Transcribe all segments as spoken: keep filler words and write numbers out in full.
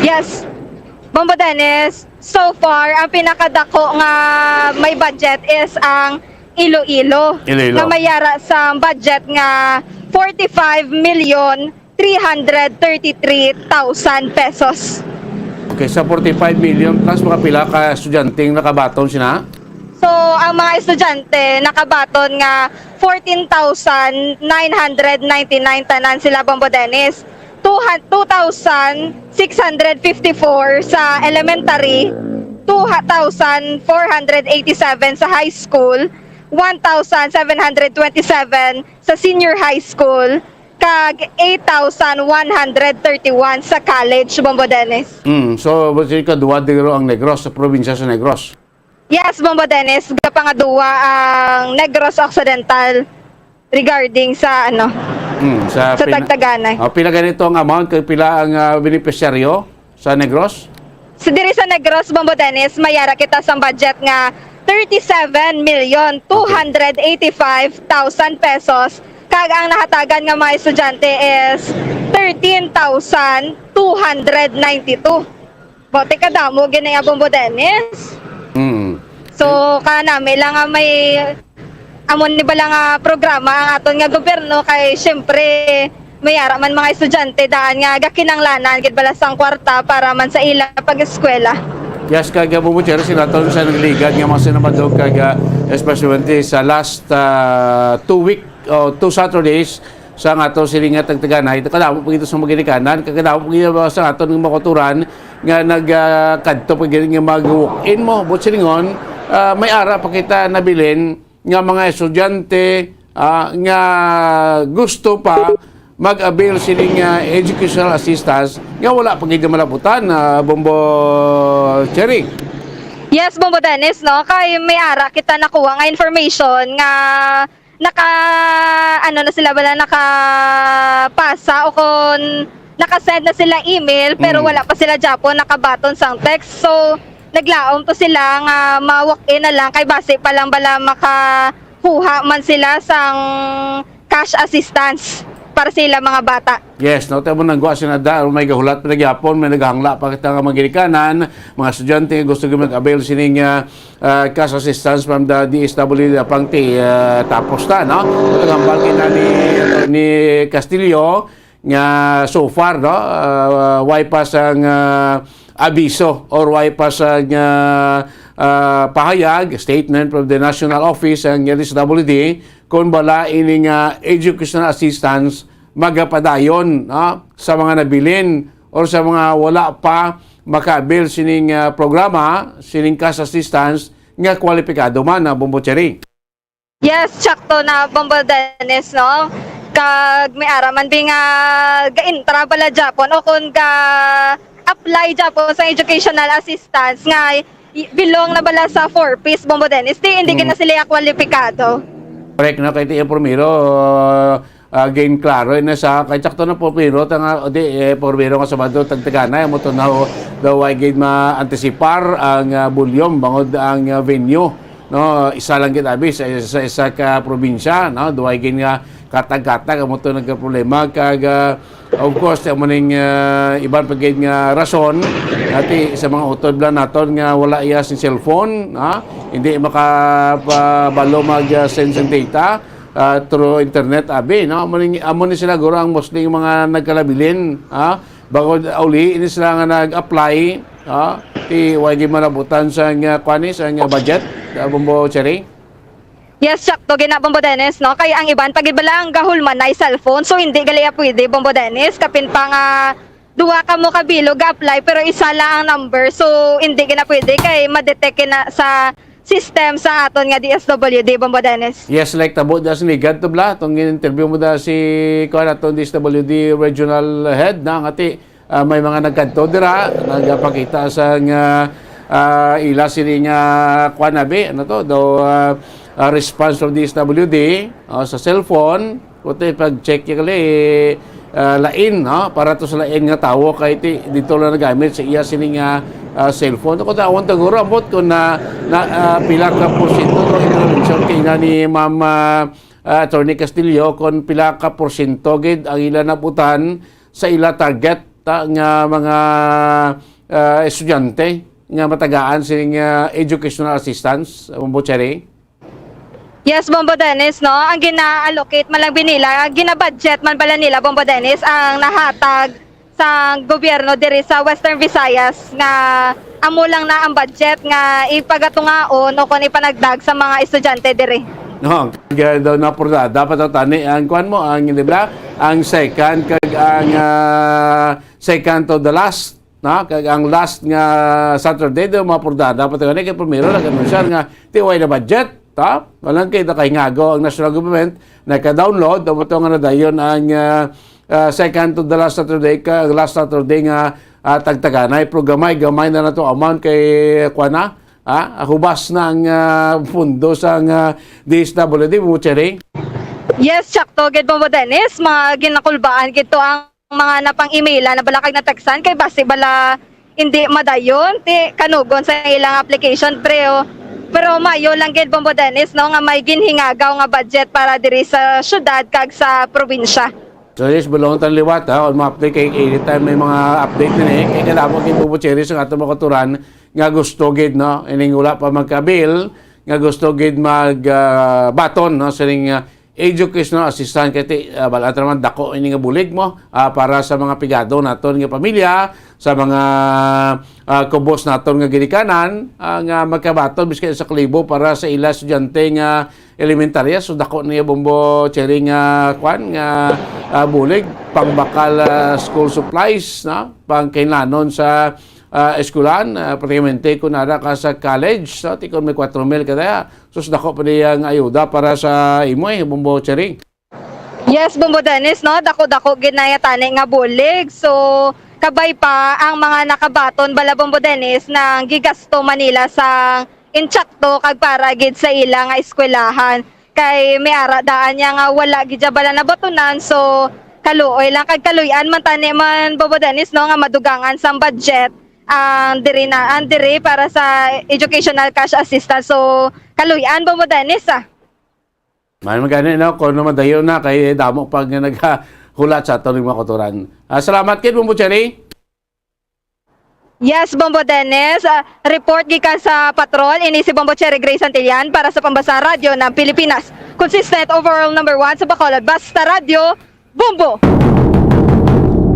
Yes, Bombo Dennis, so far, ang pinakadako nga may budget is ang Iloilo, Iloilo. Nga may yara sa budget nga forty-five million three hundred thirty-three thousand pesos. Okay, sa forty-five million plus, mga pila ka estudyante ang nakabaton sina? So, ang mga estudyante nakabaton nga fourteen thousand nine hundred ninety-nine tanan sila, Bombo Dennis. Two hun-, two thousand six hundred fifty-four sa elementary, two thousand four hundred eighty-seven sa high school, one thousand seven hundred twenty-seven sa senior high school, kag eight thousand one hundred thirty-one sa college, Bombo Dennis. Mm, so, basi kadua diri ang Negros, sa probinsya sa Negros. Yes, Bombo Dennis, gapangadua ang Negros Occidental regarding sa, ano, Mm, sa sa pina-, Tagtaganay. Oh, pila ganito ang amount, kay pila ang, ah, benepisyaryo sa Negros? Sa diri sa Negros, Bombo Dennis, may yara kita sang budget nga thirty-seven million two hundred eighty-five thousand pesos, kag ang nahatagan nga mga estudyante is thirteen thousand two hundred ninety-two. Bote kadamo gini nga, Bombo Dennis. Mm. So, kanami lang nga may amo ni bala nga programa ang aton nga gobyerno, kay siyempre may ara man mga estudyante daan nga gakinanglanan gid bala sang kwarta para man sa ila pag-eskwela. Yes, kag, uh, Bombo Cherry, sila to sa nagligad nga mga sinabado kag, uh, especially sa last, uh, two week o two Saturdays, sa nga ato sini nga Tagtaganay, kadamo pa gid sa mga ginikanan, kadamo pa gid sa aton nga mga kauturan nga nag, ah, kadto pa gid nga mag-walk-in mo. But silingon, ah, may ara pa kita nabilin nga mga estudyante, ah, nga gusto pa mag-avail sini nga educational assistance nga wala pa gid malabutan, ah, Bombo Cherry. Yes, Bombo Dennis, no? Kay may ara kita nakuha nga information nga naka, ano na sila bala, nakapasa o kon naka-send na sila email, pero Mm. wala pa sila gyapon nakabaton sang text. So, naglaom to sila nga ma-walk-in na lang, kay basi pa lang bala makakuha man sila sang cash assistance para sa ila mga bata. Yes, no, tamo nang guwa sina da, may gahulat pa na gyapon, may naghangla pa kita nga mga ginikanan, mga estudyante nga gusto gyud mag-avail sining, ah, ah, cash assistance from the D S W D apang ti, ah, tapos ta, no? Nagambal kita ni, ni Castillo nga so far, no? Ah, way pa sang, ah, abiso or way pa sang, ah, ah, pahayag, statement from the National Office ang D S W D kung bala ini nga educational assistance magapadayon, no, sa mga nabilin or sa mga wala pa maka-avail sining, ah, programa, sining cash assistance nga kwalipikado man, ah, Bombo Cherry. Yes, sakto na, Bombo Dennis, no? Kag may ara man bi nga ga-entra bala gyapon o kung ga-apply gyapon sa educational assistance nga i-, belong na bala sa four Ps, Bombo Dennis, di, hindi Mm. gid na sila kwalipikado. Correct na, kay ti, primero, ah, gain klaro na sa, kay sakto na po, pero tanga, di, eh, primero nga Sabado, Tagtaganay, amo to na, o, daw ay gid ma-antisipar ang, ah, volume, bangod ang, ah, venue, no? Isa lang gid abi sa, sa isa ka probinsya, no? Daw ay gid nga katag-katag, amo to nagkaproblema, kag, ah, of course, amo ning, ah, iban pa gid nga rason, ati sa mga utod lang naton nga wala iya sing cellphone, ha? Hindi makapabalo mag, ah, send sang data, ah, through internet, abi, no? Amo ni, amo ni sila guro ang mostly mga nagkalabilin, ha? Bangod uli ini sila nga nag-apply, ha? Ti, way gid malabutan sa nga, kuan ni, sa nga budget, ah, Bombo Cherry? Yes, sakto gid na, Bombo Dennis, no? Kay ang iban pa gid bala ang gahulmanay cellphone, so hindi gali ya pwede, Bombo Dennis. Kapin pa nga duha ka mo ka bilog ga-apply, pero isa lang ang number, so hindi gid na pwede kay ma-detect na sa system sa aton nga D S W D, Bombo Dennis. Yes, like tabo da sa ligad to bala, tong interview mo da si, kuan, aton D S W D regional head na ngati, ah, may mga nagkadto dira, nagapakita sa nga, ah, ila sini nga, kuan, abi, ano to, daw, ah, ah, response from D S W D, oh, sa cellphone, kundi pag-check niya kali, ah, lain, no? Para to sa lain nga tawo kay ti, dito lang nagamit sa iya sini nga, ah, cellphone. Kung tawon taguro, ambot kung na, na, ah, pila ka porsyento to, intervention kay na ni Ma'am, ah, ah, Attorney Castillo, kung pila ka porsyento gid ang ila nabutan sa ila target ta, nga mga, ah, estudyante nga matagaan sining, ah, educational assistance, Bombo Cherry? Yes, Bombo Dennis, no? Ang gina-allocate man lang binila, ang gina-budget man bala nila, Bombo Dennis, ang nahatag sa gobyerno diri sa Western Visayas nga amo lang na ang budget nga ipagatungaon o kon ipanagdag sa mga estudyante diri. No, kaya daw napurada pa daw tani ang kuan mo, ang, di ba? Ang second kag ang, ah, second to the last, no? Kag ang last nga Saturday daw mapurada pa daw ni kay primero nag-anunsar nga ti way na budget, ta? Walang kay nakahingago ang national government, naka-download, amo to nga nadayon ang, ah, ah, second to the last Saturday, ka, last Saturday nga, ah, tagtaganay, pero gamay-gamay na nato amount kay, kuwan na, ah, hubas na ang, ah, pundo sa, ah, D S W D, Bombo Cherry. Yes, sakto gid, Bombo Dennis, mga ginakulbaan gid to ang mga napang-email na bala kag nateksan kay basi bala hindi madayon ti kanugon sa ilang application, pero, pero maayo lang gid, Bombo Dennis, no, nga may ginhingagaw nga budget para diri sa syudad kag sa probinsya. So, yes, bulong tan liwat, ha, on mo-update kay anytime may mga update din eh. Kay kadamo kay Bombo Cherry sa atong mga kauturan nga gusto gid, no, ining wala pa magkabil, nga gusto gid mag, ah, baton, no, sining, ah, educational assistance kay ti, ah, bal-an ta naman dako ini nga bulig mo, ah, para sa mga pigado naton nga pamilya, sa mga, ah, kubos naton nga ginikanan, ah, nga magkabaton bisan isa ka libo para sa ila estudyante nga elementarya. So, dako niya, Bombo Cherry, nga kwan, nga, ah, bulig, pangbakal, ah, school supplies, no? Pangkinlanon sa, ah, eskwelahan, ah, pratikamente kung nara ka sa college, no? Ti kon may kwatro mil ka daya. Sus, dako pa niya nga ayuda para sa imo, eh, Bombo Cherry. Yes, Bombo Dennis, no? Dako-dako gid na ya tani nga bulig. So, kabay pa ang mga nakabaton bala, Bombo Dennis, nang gigasto man nila sang insakto kag para gid sa ila nga eskwelahan. Kay may ara daan niya nga wala gid siya bala nabatunan. So, kaluoy lang kag kaluy-an man tani man, Bombo Dennis, no, nga madugangan sang budget ang diri na, ang diri para sa educational cash assistance. So, kaluy-an, Bombo Dennis, ah. Man, magani, no? Kung naman dayon na, kay damo pa nga naghulat sa aton mga kauturan. Ah, salamat kid, Bombo Cherry. Yes, Bombo Dennis. Ah, report gikan sa patrol, ini si Bombo Cherry Gray Santillan para sa Pambasa Radyo ng Pilipinas. Consistent overall number one sa Bacolod. Basta Radyo, Bombo!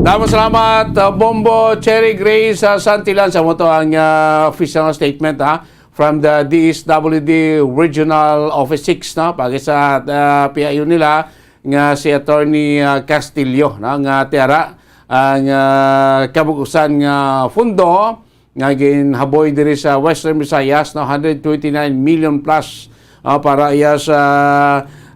Damo salamat, ah, Bombo Cherry Gray sa Santillan. Sa mo to ang, ah, official statement, ha? From the D S W D Regional Office six, no? Pagi sa, ah, P I O nila nga si Attorney, ah, Castillo, no? Nga tiara ang, ah, kabug-usan nga fundo nga ginhaboy diri sa Western Visayas, no? Hundred twenty-nine million plus, ah, para iya sa,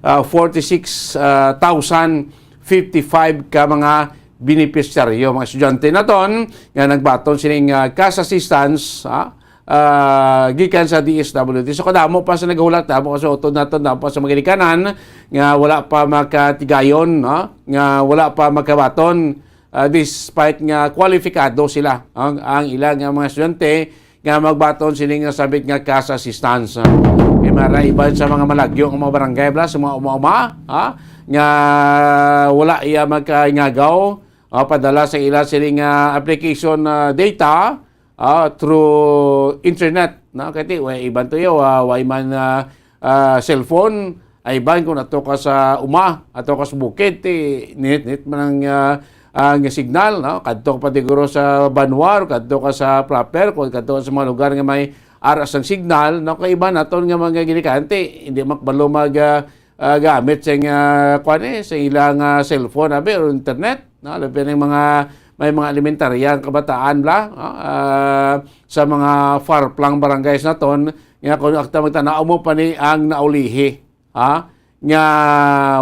ah, forty-six, ah, thousand fifty-five ka mga benepisyaryo, mga estudyante naton nga nagbaton sining, ah, cash assistance, ah, ah, gikan sa D S W D. So, kadamo pa sa naghulat, damo ka sa utod naton, damo pa sa mga ginikanan nga wala pa makatigayon, no? Nga wala pa makabaton, ah, despite nga kwalipikado sila, ang, ang ilang nga mga estudyante nga magbaton sining nasambit nga cash assistance, ah. Kay mara iban sa mga malagyo nga mga barangay, bala, sa mga uma-uma, ha? Nga wala iya magkaingagaw, ah, padala sa ila sining, ah, application, ah, data, ah, through internet, no? Kay ti, way iban to yo, ah, way man, ah, ah, cellphone, ay iban kung ato ka sa uma, ato ka sa bukid, ti, nit-nit man ang, ah, ang signal, no? Kadto ka pa siguro sa banwa, kadto ka sa proper, kung kadto ka sa mga lugar nga may aras ang signal, no? Kay iban naton nga mga ginikanan, ti, hindi makabalo mag, ah, ah, gamit sa nga, kuwan eh, sa ilang, ah, cellphone, abi, or internet, no? Labi na yung mga, may mga elementarya ang kabataan, bla, no? Ah, sa mga far-flung barangays naton, nga kung akta magtanaw mo pa ni ang naulihi, ha? Nga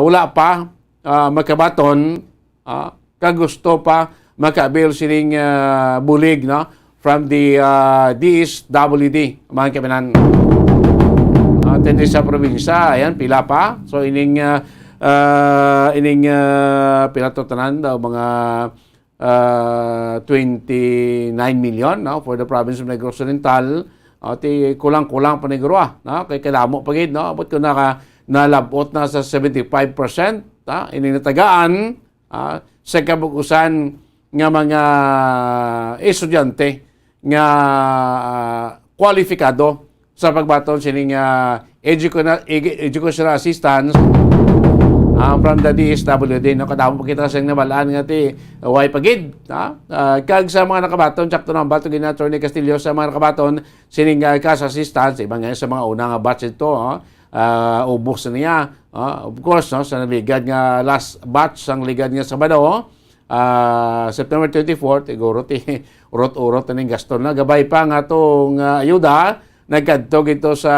wala pa, ah, makabaton, ah, kag gusto pa maka-avail sining, ah, bulig, no? From the, ah, D S W D, mga kaibigan. Ah, tindi sa probinsya, ayan, pila pa. So, ining, ah, ah, ining, ah, pila to tanan daw, mga, ah, twenty-nine million, no, for the province of Negros Oriental. Ah, ti kulang-kulang pa ni Gurua, no? Kay kadamo pa gid, no? Abot ko na ka, nalabot na sa seventy-five percent, ha? Ining natagaan, ah, sa kabug-usan, nga mga estudyante nga, ah, kwalipikado sa pagbaton sining, ah, educana-, edu-, educational assistance, ah, from the D S W D, no? Kadamo pa kita sing nabal-an nga ti, way pa gid, ha? Ah, kag sa mga nakabaton, sakto na ang bato gina Attorney Castillo, sa mga nakabaton sining, ah, cash assistance, iba nga sa mga una nga batch ito, ha? Ah, ubos na niya. Ah, of course, no, sa naligad nga last batch, ang ligad nga Sabado, ah, September twenty-four, siguro ti urot-urot na ning gasto na. Gabay pa nga tong, ah, ayuda, nagkadto gito sa,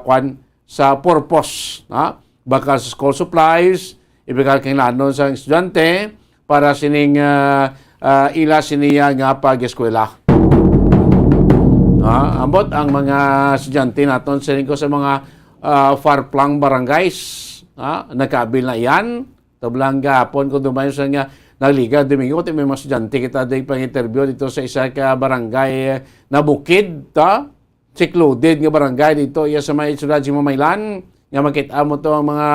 kwan, sa purpose, ha? Bakal sa school supplies, ibakal kinahanglanon sa estudyante para sining, ah, ah, ila siniya nga pag-eskwela. Ah, ambot ang mga estudyante naton sining ko sa mga, ah, far-flung barangays, ah, nagkaabil na iyan. Tablang gahapon ko dumayo sa nga nagligad Domingo, ti may mga estudyante kita di pang-interview dito sa isa ka barangay na bukid, ta? Secluded nga barangay dito iya sa may siyudad sa Mamaylan, nga makita mo to ang mga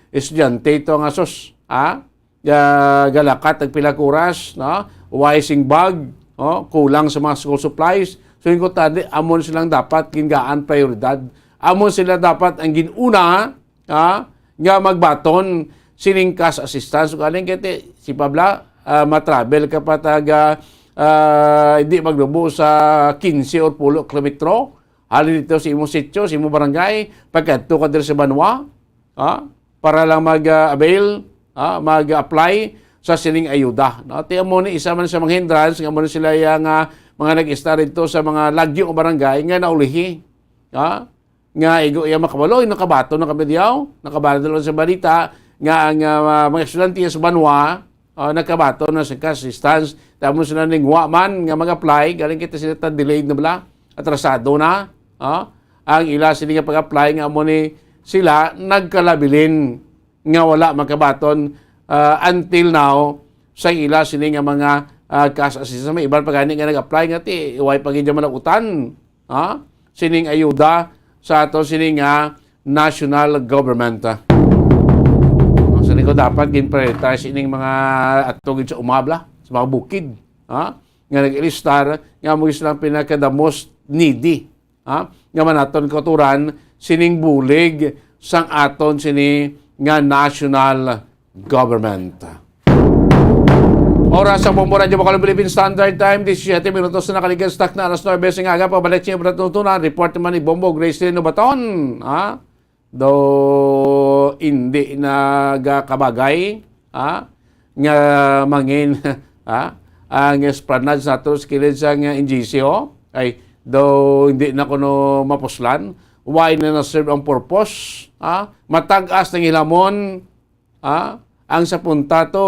estudyante ito nga sus, ha? Ga-, galakat tag pila ka oras, no? Way sing bag, no? Kulang sa mga school supplies. So, yung kutadi, amon silang dapat gingaan prioridad. Amon sila dapat ang ginuna, ha, nga magbaton sining cash assistance. Ug aling kay ti, si Pabla, ah, matravel ka pa taga, ah, hindi maglubo sa quince or pulo kilometro. Halin dito sa imong sitio, sa imong barangay, pagkadto ka diri sa banwa, ha, para lang mag, ah, avail, ha, mag-apply sa sining ayuda. No? Ti amo ni isa man sa mga hindrance, nga amo ni sila yang, ah, mga nag-istar dito sa mga lagyo nga barangay nga naulihi. Ha? Nga igo iya makabalo, nakabato na kami diyaw, nakabato lang sa balita, nga ang, ah, mga estudyante sa banwa, ah, nakabato na sa cash assistance. Tamo sila ning wa man nga mag-apply, galing kita sila ta delayed na bala, atrasado na, ah, ang ila sila nga pag-apply nga amo ni sila nagkalabilin nga wala makabaton, ah, until now sa ila sini nga mga, ah, cash assistance. May iban pa gani nga nag-apply nga ti way pa gid malagutan, ha? Sining ayuda sa ato sini nga national government. Ang sa ko dapat gin-prioritize ining mga ato gid sa umabla, sa mga bukid, ha? Nga nag-ilistar nga mo silang pinaka the most needy, ha? Nga manaton kauturan sining bulig sang aton sini nga national government. Oras sa Bombo Radyo Bacolod Philippine Standard Time, disisiete minutos na nakaligad sa takna alas nuebe sa aga. Pabalik sa inyo pagtutunan, report naman ni Bombo Gracelyn Ubaton, ha? Do hindi nagakabagay, ha? Nga mangin, ha? Ang esplanade sa ato sa kilid sa nga N G C O, ay, do hindi na kuno mapuslan. Why na na-serve ang purpose, ha? Matag-as ng hilamon, ha? Ang sa punta to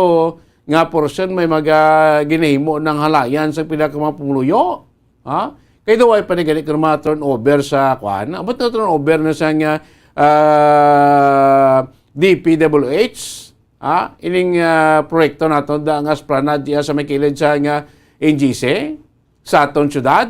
nga portion may mga ginahimo ng halayan sa pila ka mga pumuluyo, ha? Kay daw ay panigani kung mga turnover sa kwan. Abot na turnover na sa nga, ah, D P W H, ha? Ining, ah, proyekto nato da nga esplanade diya sa may kilid sa nga N G C sa aton syudad.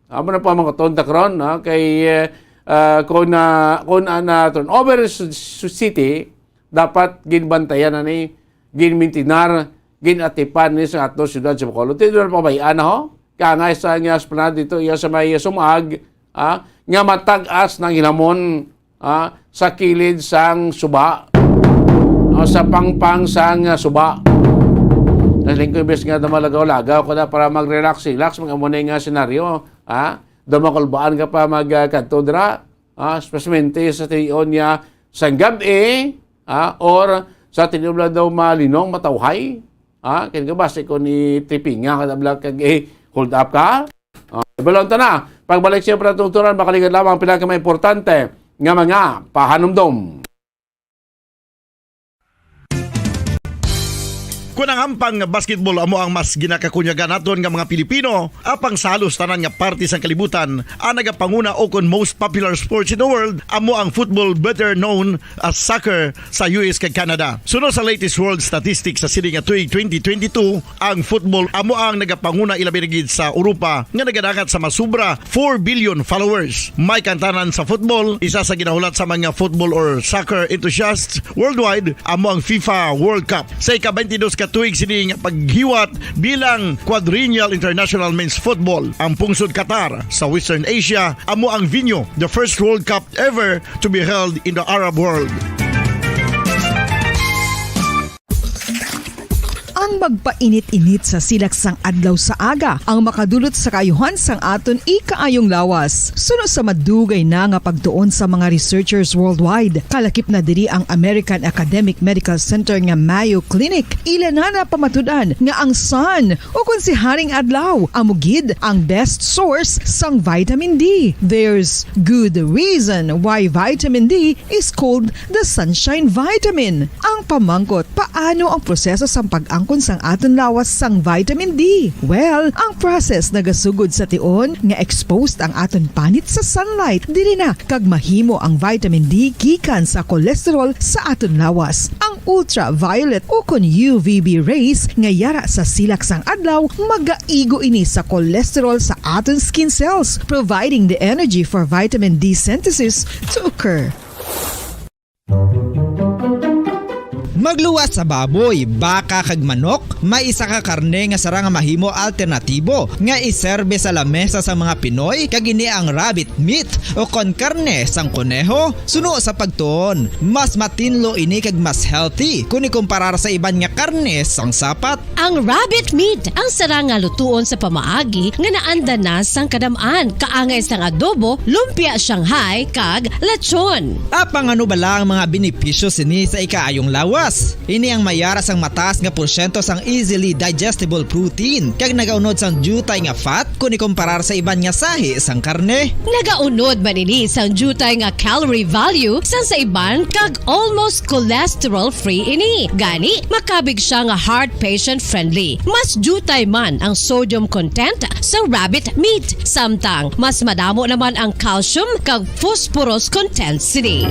Amo na pa mga tonta karon, ha? Kay, eh, ah, kung na, kung na, na turnover sa s-, city, dapat ginbantayan na ni, ginmintinar, ginatipan ni sa ato syudad sa Bacolod. Ti doon pabayaan na ho. Kaya nga sa nga esplanade dito, iya sa may sumag, ah, nga matag-as ng hinamon, ah, sa kilid sang suba, ah, sa pangpang sang, ah, suba. Sa lingkod, imbes nga daw malagaw-lagaw ko na para mag-relax-relax, mag-amo na nga senaryo, ah, daw makulbaan ka pa mag, ah, kadto dira, ah, especialmente sa tion niya sang gab-i, ah, or sa tinubla daw malinong, matawhay, ah, kaya ka ba si ko ni tripinga ka tabla kag, eh, hold up ka? Ah, ibalon ta na. Pagbalik siya para tungturan, makaligad lamang ang pinaka importante nga mga pahanumdom. Kung ang hampang nga basketball amo ang mas ginakakunyagan naton nga mga Pilipino, apang sa halos tanan nga parte sang kalibutan, ang nagapanguna o kon most popular sports in the world amo ang football, better known as soccer, sa U S kag Canada. Suno sa latest world statistics sa sini nga tuig twenty twenty-two, ang football amo ang nagapanguna ilabi na gid sa Europa nga nagadangat sa masubra four billion followers. May kantanan sa football, isa sa ginahulat sa mga football or soccer enthusiasts worldwide amo ang FIFA World Cup. Sa ika-twenty-two ka Tuig sini nga paghiwat bilang Quadrennial International Men's Football, ang pungsod Qatar sa Western Asia amo ang venue, the first World Cup ever to be held in the Arab world. Ang magpainit-init sa silak sang adlaw sa aga ang makadulot sa kaayuhan sang aton ikaayong lawas. Suno sa madugay na nga pagtuon sa mga researchers worldwide, kalakip na diri ang American Academic Medical Center nga Mayo Clinic. Ila na napamatud-an nga ang sun, o kon si Haring Adlaw, amo gid ang best source sang vitamin D. There's good reason why vitamin D is called the sunshine vitamin. Ang pamangkot, paano ang proseso sang pag-angkon sang aton lawas sang vitamin D? Well, ang process nagasugod sa tion nga exposed ang aton panit sa sunlight. Diri na kag mahimo ang vitamin D gikan sa cholesterol sa aton lawas. Ang ultraviolet o kon U V B rays nga yara sa silak sang adlaw magaigo ini sa cholesterol sa aton skin cells, providing the energy for vitamin D synthesis to occur. Magluwas sa baboy, baka kag manok, may isa ka karne nga sarang nga mahimo alternatibo nga iserbe sa lamesa sang mga Pinoy, kag ini ang rabbit meat o kon karne sang koneho. Suno sa pagtuon, mas matinlo ini kag mas healthy kon ikumparar sa iban nga karne sang sapat. Ang rabbit meat ang sarang nga lutuon sa pamaagi nga naanda na sang kadam-an, kaangay sang adobo, lumpia Shanghai, kag lechon. Apang ano bala ang mga benepisyo sini sa ikaayong lawas? Ini ang may yara sang mataas nga porsyento sang easily digestible protein kag nagaunod sang diutay nga fat kon ikumparar sa iban nga sahi sang karne. Nagaunod man ini sang diutay nga calorie value sang sa iban kag almost cholesterol-free ini. Gani, makabig siya nga heart patient-friendly. Mas diutay man ang sodium content sa rabbit meat, samtang mas madamo naman ang calcium kag phosphorus content sini.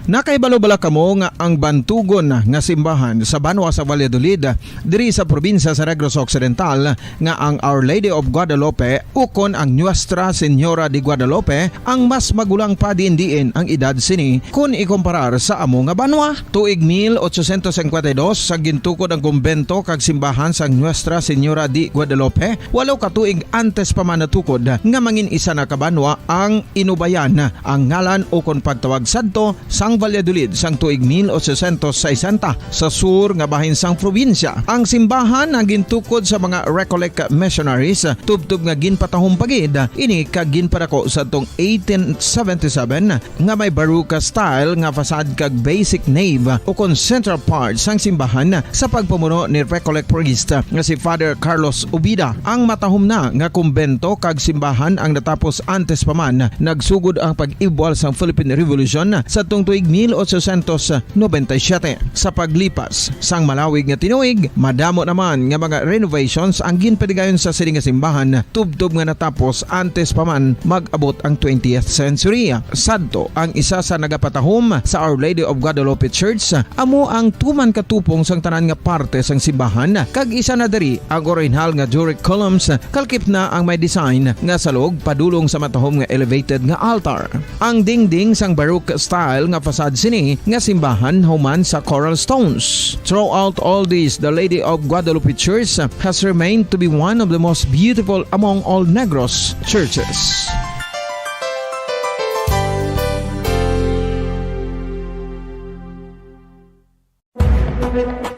Nakahibalo bala kamo nga ang bantugon nga simbahan sa banwa sa Valladolid, diri sa probinsya sa Negros Occidental, nga ang Our Lady of Guadalupe ukon ang Nuestra Señora de Guadalupe ang mas magulang pa diin-diin ang edad sini kon ikumparar sa amo nga banwa? Tuig mil ochocientos cincuenta y dos, sa gintukod ang kumbento kag simbahan sang Nuestra Señora de Guadalupe, walo ka tuig antes pa man natukod nga mangin isa na ka banwa ang Inubayan, ang ngalan ukon pagtawag sadto sang Valladolid sang tuig mil ochocientos sesenta, sa sur nga bahin sang probinsya. Ang simbahan ang gintukod sa mga Recollect missionaries, tubtob nga ginpatahom pa gid ini kag ginpadako sadtong eighteen seventy-seven, nga may Baroque style nga facade kag basic nave ukon central part sang simbahan sa pagpamuno ni Recollect priest nga si Father Carlos Ubida. Ang matahom na nga kumbento kag simbahan ang natapos antes pa man nagsugod ang pag-ibwal sang Philippine Revolution sadtong tuig mil ochocientos noventa y siete. Sa paglipas sang malawig nga tinuig, madamo naman nga mga renovations ang ginpatigayon sa sini nga simbahan, tubtob nga natapos antes pa man mag-abot ang twentieth century. Sadto, ang isa sa nagapatahom sa Our Lady of Guadalupe Church amo ang tuman ka tupong sang tanan nga parte sang simbahan, kag isa na diri ang orihinal nga Doric columns, kalakip na ang may design nga salog padulong sa matahom nga elevated nga altar. Ang dingding sang Baroque style nga facade sini nga simbahan human sa coral stones. Throughout all this, the Lady of Guadalupe Church has remained to be one of the most beautiful among all Negros churches.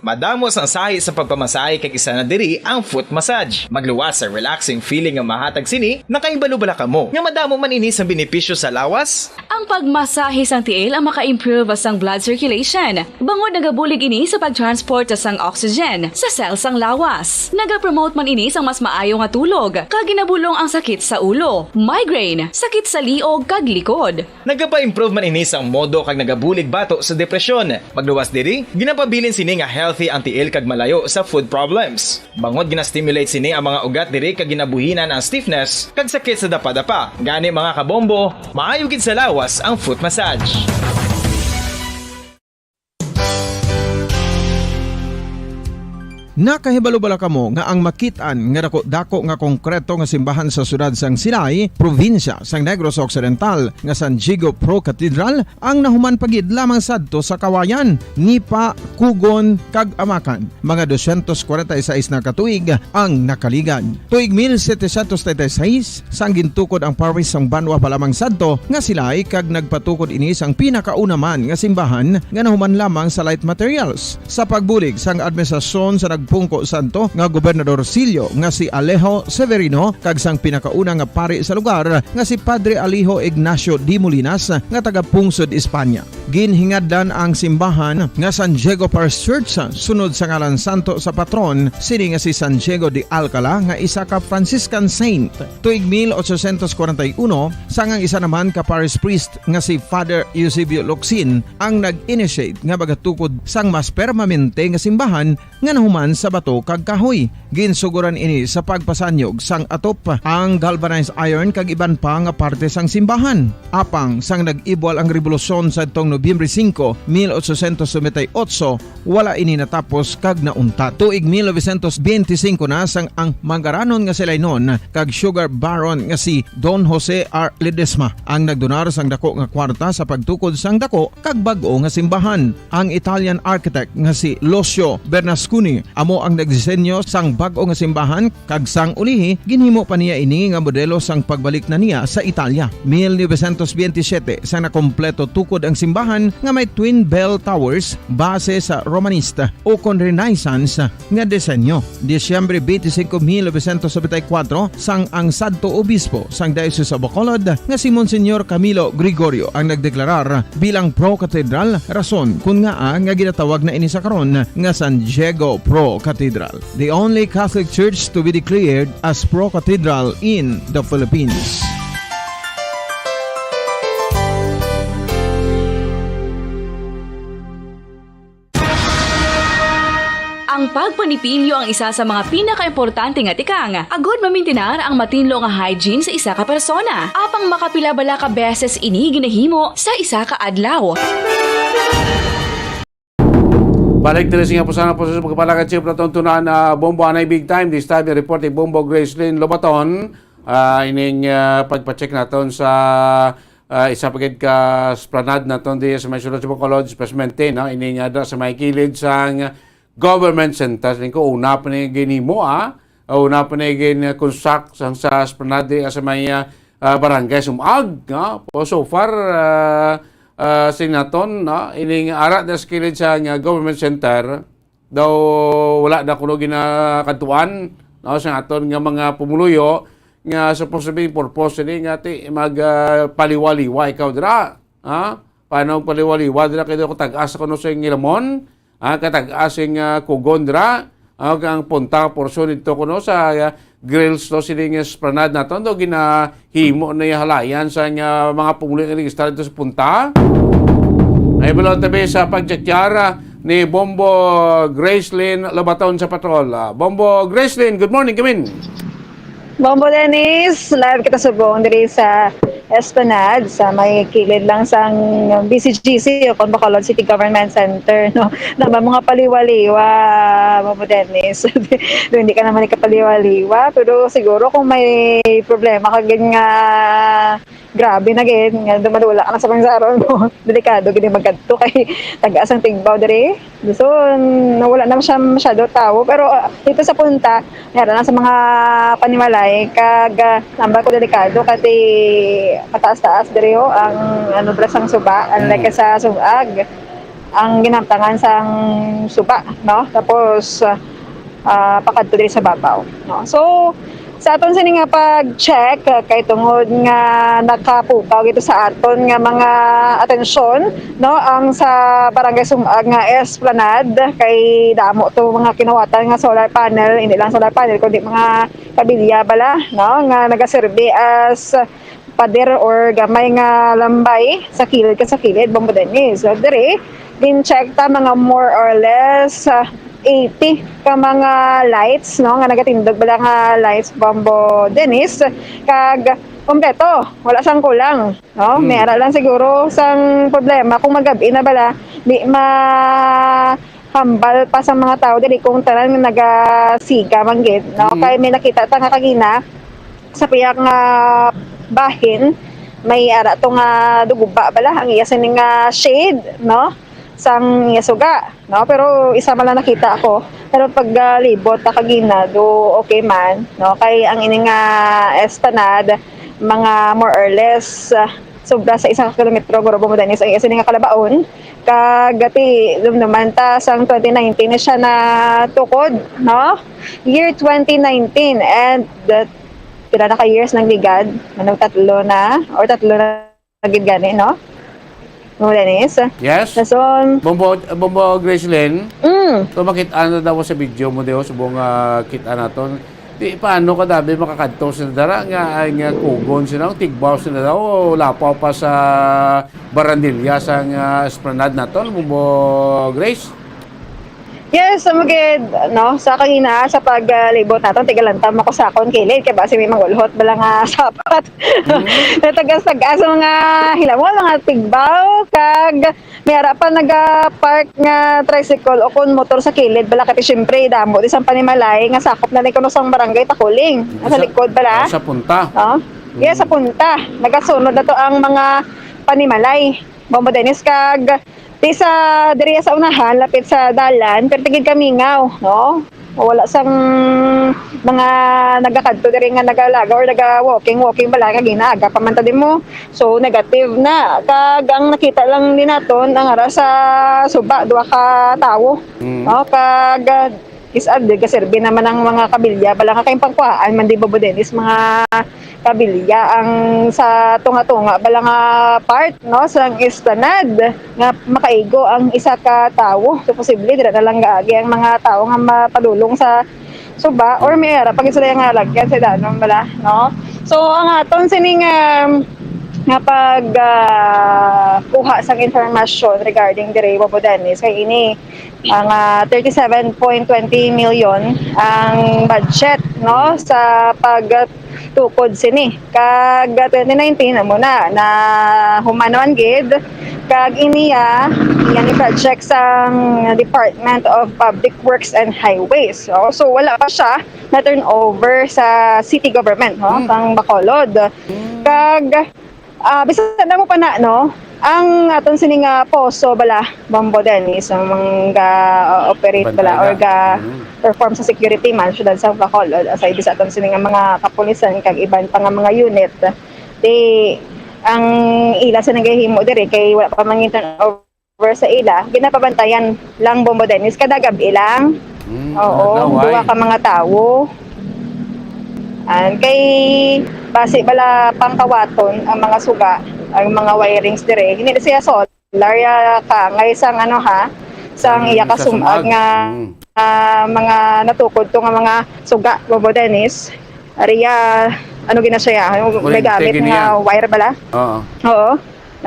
Madamo sang sahi sa pagpamasahe, kag isa na diri ang foot massage. Magluwas sa relaxing feeling nga mahatag sini. Nakahibalo bala kamo nga madamo man ini sang benepisyo sa lawas? Ang pagmasahe sang tiil ang maka-improve sang blood circulation, bangod nagabulig ini sa pag-transport sang oxygen sa cell sang lawas. Nagapromote man ini sang mas maayo nga tulog, kag ginabulong ang sakit sa ulo, migraine, sakit sa liog, kag likod. Nagapa-improve man ini sang modo kag nagabulig bato sa depresyon. Magluwas diri, ginapabilin sini nga healthy ang tiil kag malayo sa foot problems. Bangod gina-stimulate sini ang mga ugat diri kag ginabuhinan ang stiffness kag sakit sa dapadapa. Gani, mga kabombo, maayo gid sa lawas ang foot massage. Nakahibalo bala kamo nga ang makit-an nga dako-dako nga konkreto nga simbahan sa siyudad sang Silay, probinsya sang Negros Occidental, nga San Diego Pro Cathedral, ang nahuman pa gid lamang sadto sa kawayan, nipa, kugon, kag amakan? Mga dosyentos kwarenta y seis na ka tuig ang nakaligad. Tuig mil setecientos treinta y seis, sang gintukod ang parish sang banwa pa lamang sadto nga Silay, kag nagpatukod ini sang pinakauna man nga simbahan nga nahuman lamang sa light materials. Sa pagbulig sang administrasyon sa nagpungko sadto nga Gobernador Silio nga si Alejo Severino kag sang pinakauna nga pari sa lugar nga si Padre Alejo Ignacio de Molinas nga taga Pungsod, Espanya. Ginhingadlan ang simbahan nga San Diego Parish Church sunod sa ngalan santo sa patron sini nga si San Diego de Alcala nga isa ka Franciscan saint. Tuig mil ochocientos kwarenta y uno, sang ang isa naman ka parish priest nga si Father Eusebio Locsin ang nag-initiate nga magatukod sang mas permanente nga simbahan nga nahuman sa bato kag kahoy. Ginsugoran ini sa pagpasanyog sang atop, ang galvanized iron kag iban pa nga parte sang simbahan. Apang sang nag-ibwal ang rebolusyon sadtong Nobyembre singko, mil ochocientos noventa y ocho, wala ini natapos kag nauntat. Tuig mil novecientos benti singko na sang ang manggaranon nga si Lainon kag sugar baron nga si Don Jose R. Ledesma ang nagdonar sang dako nga kwarta sa pagtukod sang dako kag bag-o nga simbahan. Ang Italian architect nga si Lucio Bernasconi amo ang nagdisenyo sang bag-o nga simbahan, kag sang ulihi ginhimo pa niya ini nga modelo sang pagbalik na niya sa Italia. Mil novecientos benti siyete, sang nakompleto tukod ang simbahan nga may twin bell towers base sa Romanista o kon Renaissance nga disenyo. Disyembre twenty-five, mil novecientos noventa y cuatro, sang ang sadto obispo sang Diocese of Bacolod nga si Monsignor Camilo Gregorio ang nagdeklarar bilang Pro Cathedral, rason kun ngaa nga ginatawag na ini sa karon nga San Diego Pro Cathedral, the only Catholic Church to be declared as Pro Cathedral in the Philippines. Ang pagpanipilyo ang isa sa mga pinakaimportante nga tikang agod mamintinar ang matinlo nga hygiene sa isa ka persona. Apang makapila bala ka beses ini ginahimo sa isa ka adlaw? Balik diri sa inyo pusana po sa pagpalakad sa Platon Tunan, ah, Bombo Anay Big Time. This time, report ni Bombo Gracelyn Lobaton. Ah, ining, ah, pagpacheck naton sa, ah, isa pa gid ka esplanade naton di sa may sulod sa Bacolod, especially, no? Ining, ah, sa may kilid sang Government Center. Ning ko, una pa ni ginimo, ah. Ah, una pa ni gin-construct sang sa esplanade di sa may, ah, ah, barangay Sumag, no? Pero so far, ah, ah, sinaton, no? Ining ara da sa kilid sa nga Government Center, daw wala na kuno ginakadtuan, no, sa aton nga mga pumuluyo nga supposed to be purpose ni nga ti mag, ah, paliwa-liwa ikaw dira, ha? Paano paliwa-liwa dira kay daw katag-as kuno sa ngilamon, ha? Katag-as sing, ah, kugon dira, ha? Ang punta portion dito kuno sa, ah, grills to sini nga esplanade naton do ginahimo na halayan sa nga mga pumuluyo nga nag-istar dito sa punta. Ay, balon tabi sa pagtsakyara ni Bombo Gracelyn Lobaton sa patrol. Ah, Bombo Gracelyn, good morning, kamin. Bombo Dennis, live kita subong diri sa Esplanade, sa may kilid lang sang B C G C o kon Bacolod City Government Center, no? Na may mga paliwa-liwa, Bombo Dennis. Hindi ka naman ikapaliwa-liwa, pero siguro kung may problema ka gid nga grabe na gid, nga dumadula ka na sa pangsaron mo. Delikado gid yung magkadto kay tagas ang tigbaw diri. So, nawala na siya masyado tao. Pero, ah, dito sa punta, meron lang sa mga panimalay, kag, ah, tambal ko delikado, kasi mataas-taas diri, oh, ang, ano, bala sang suba, unlike sa Sumag, ang ginamtangan sang suba, no? Tapos, ah, ah, pakadto diri sa babaw, no? So, sa aton sini nga pag-check, ah, kay tungod nga nakapukaw gito sa aton nga mga atensyon, no, ang sa Barangay Sumag nga Esplanade, kay damo to mga kinuwatan nga solar panel, hindi lang solar panel, kundi mga kabilya bala, no, nga nagaserbi as pader or gamay nga lambay sa kilid ka sa kilid, Bombo Dennis. So, diri, gin-check ta mga more or less, ah, eighty ka mga lights, no, nga nagatindog bala nga lights, Bombo Dennis, kag kompleto, wala sang kulang, no? May ara lang siguro sang problema kung magabi na bala, di ma hambal pa sa mga tawo diri kung tanan nga nagasiga man gid, no? Mm. Kay may nakita ta nga kagina sa pihak nga bahin, may ara to nga duguba bala ang iya sini nga shade, no? Sang iya suga, no? Pero isa man lang nakita ako. Pero pag, ah, libot ta kagina, do okay man, no? Kay ang ini nga esplanade, mga more or less, ah, sobra sa isa ka kilometro, guro, Bombo Dennis, ang iya sini nga kalabaon. Kag ti, dumduman ta, sang twenty nineteen na siya natukod, no? Year twenty nineteen, and that, pila na ka years nang ligad? Ano, tatlo na? Or tatlo na gid gani, no? Mo, Dennis? Yes. Dason, Bombo, Bombo Gracelyn, mm, so makita na daw sa video mo, Dios, subong, ah, kita naton. Di, paano ka dabi makakadto sa dara nga, ay nga kugon sila, tigbaw sila daw, lapaw pa sa barandilya sa nga esplanade naton, Bombo Grace? Yes, amo gid, no, sa kagina, sa paglibot naton, tigalantam ako sa akon kilid, kay basi may mangulhot bala nga sapat. Mm. Natagas-tagas ang mga hilamon, mga tigbaw, kag may ara pa naga-park nga tricycle o kon motor sa kilid, bala, kay siyempre, damo di sang panimalay nga sakop na ni kuno sang barangay Takuling. Nasa Sa, likod bala. Sa punta. Oh? Mm. Yes, sa punta. Nagasunod na to ang mga panimalay. Bombo Dennis, kag di sa diri sa unahan, lapit sa dalan, pero tigid kamingaw, no? Wala sang mga nagakadto diri nga nagalagaw or naga-walking, walking bala, kag inaaga pa man ta din mo. So, negative na. Kag ang nakita lang din naton, ang ara sa suba, duha ka tawo. Mm. No? Kag, ah, is, ah, di, gaserbi naman ang mga kabilya bala nga kay pangkuhaan man di, Bombo Dennis, mga kabilya ang sa tunga-tunga bala nga part, no, sang esplanade nga makaigo ang isa ka tawo. So, posible dira na lang gaagi ang mga tawo nga mapadulong sa suba or may ara pa gid sila nga lagyan sa danon bala, no? So, ang aton sining, um, nga pag, ah, kuha sang informasyon regarding diri, Bombo Dennis, kay ini ang, ah, thirty-seven point twenty million ang budget, no, sa pagtukod sini. Kag twenty nineteen, amo na, nahuman naman gid. Kag iniya, iya ni project sang Department of Public Works and Highways. So, so wala pa siya na turnover sa city government, no, Mm. kang Bacolod. Mm. Kag Ah, bisan na mo pa na, no? Ang aton sini nga poso bala, Bombo Dennis, ang mga, uh, operate bala or Bantayan na. ga Mm. perform sa security man, syudad sa Bacolod, aside sa aton sini nga mga kapulisan kag iban pa nga mga unit. Di, ang ila sa nagahimo diri kay wala pa man turnover sa ila, ginapabantayan lang, Bombo Dennis, kada gab-i lang. Mm, Oo, adlaw, duha ay. ka mga tawo. And kay basi bala pangkawaton ang mga suga, ang mga wirings dire. Hindi na siya solar, ya ka, ngay sang ano ha, sang Ang iya sa kasumag sumag. nga, Mm. ah, mga natukod to nga mga suga, Bombo Dennis. Ari ya, ano gina siya, yung Kuryente, may gamit gini nga yan. wire bala. Oo. Oo.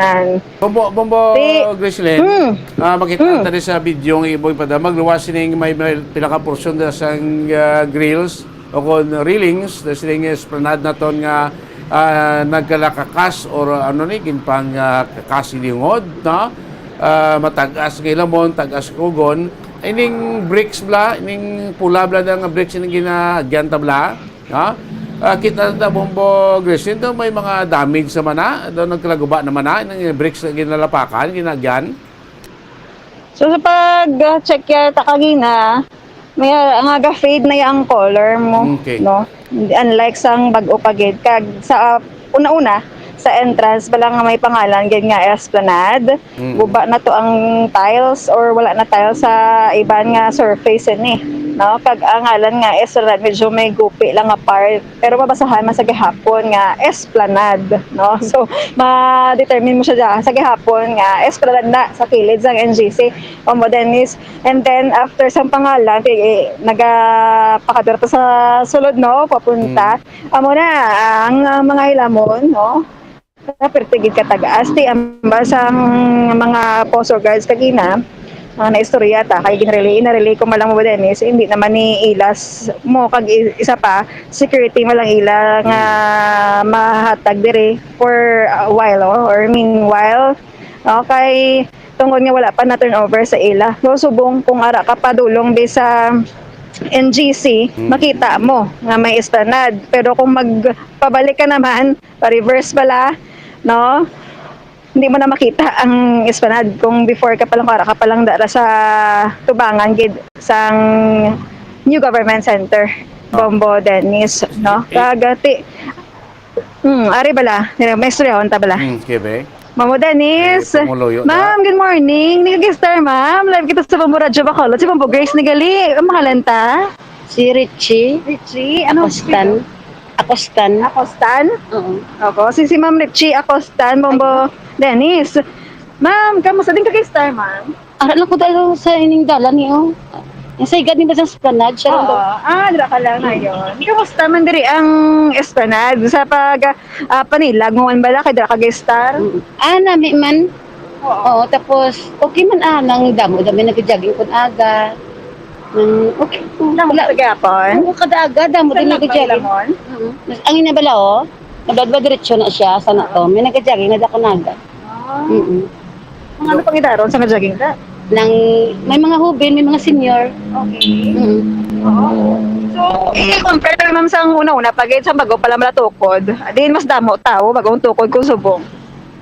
Nan. Bombo, Bombo Di, Gracelyn, hmm. ah, makita Hmm. ta rin sa video nga iboy padamag, luwas sining may, may pila ka porsyon na sang, ah, grills o kon railings, na sining esplanade naton nga, ah, nagkalakakas or ano ni, ginpang, ah, kakas ilingod, no? Ah, matagas nga ilamon, tagas kugon. Ining bricks bla, ining pula bla nga bricks ining ginaagyan ta bla. Ha? Ah, kita na ta, Bombo Gracelyn, daw may mga damage naman na, daw nagkalaguba naman na, yung bricks na ginalapakan, ginagyan. So, sa pag-check ya ta kagina, may, ah, nga ga-fade na yung color mo, Okay. no? Unlike sang bag-o pa gid, kag sa, ah, una-una, sa entrance pa lang nga may pangalan gid nga Esplanade, Mm. guba na to ang tiles or wala na tiles sa iban nga surface ni, no? Kag ang ngalan nga Esplanade medyo may gupi lang nga part, pero mabasahan man sa gihapon nga Esplanade, no? So, ma-determine mo siya dyan sa gihapon nga Esplanade na sa kilid sang N G C, Bombo Dennis. And then, after sang pangalan, kay, eh, nagapakadura to sa sulod, no? Papunta. Mm. Amo na ang, ah, mga hilamon, no? Perti gid katagas. Ti, ambal sang mga poso guards kagina, ang naistorya ta, kay ginrelay, inarelay ko malang mo, Dennis, hindi naman ni ilas mo, kag i-, isa pa, security malang ila nga mahatag diri for a while, oh, or meanwhile, okay, tungod nga wala pa na-turnover sa ila. So, subong kung ara ka padulong bi sa N G C, Hmm. makita mo nga may esplanade. Pero kung magpabalik ka naman, pa-reverse pala, no? Hindi mo na makita ang esplanade kung before ka pa lang, kung ara ka pa lang dara sa tubangan gid sang New Government Center, Ah. Bombo Dennis, no? Eh. Kag, ti-, hmm, ari bala, nila, may istoryahon ta bala. Hmm, sige, be. Mamo Dennis. Eh, pumuluyo na. Ma'am, good morning. Nag-star, ma'am. Live kita sa Bombo Radyo Bacolod. Si Bombo Grace ni gali. Ang pangalan ta? Si Richie. Richie, anong Akostan. apelyido? Akostan. Akostan? Oo. Ako, si, si Ma'am Richie Akostan, Bombo Dennis. Ma'am, kamusta din ka kay Star, ma'am? Ara lang ko dalo sa ining dalan ni, oh. Yung sa igad ni ba sa Esplanade, siya lang Oo. daw. Ah, dira ka lang Mm. ngayon. Kamusta man diri ang Esplanade? Sa pag, ah, panilag mo man bala kay dira ka kay Star? Mm. Ah, nami man. Oo. Oo, tapos okay man, ah, nang damo, damo nag-jogging kun aga. Nang okay. Damo Wala. sa gihapon? Oo, kada aga, damo Sa din nag-jogging. Lamon? Mm. Ang ina bala, oh, nabadwa diretso na siya, sa na to. May nag-jogging na dako na aga. Ah. Mm-mm. Mga ano pang idaron sa nag-jogging ka? Nang may mga hubin, may mga senior. Okay. Mm. Oo. So, i-compare naman sa una-una, pag sa bago pa lang malatukod, din mas damo tao, bagong tukod kung subong.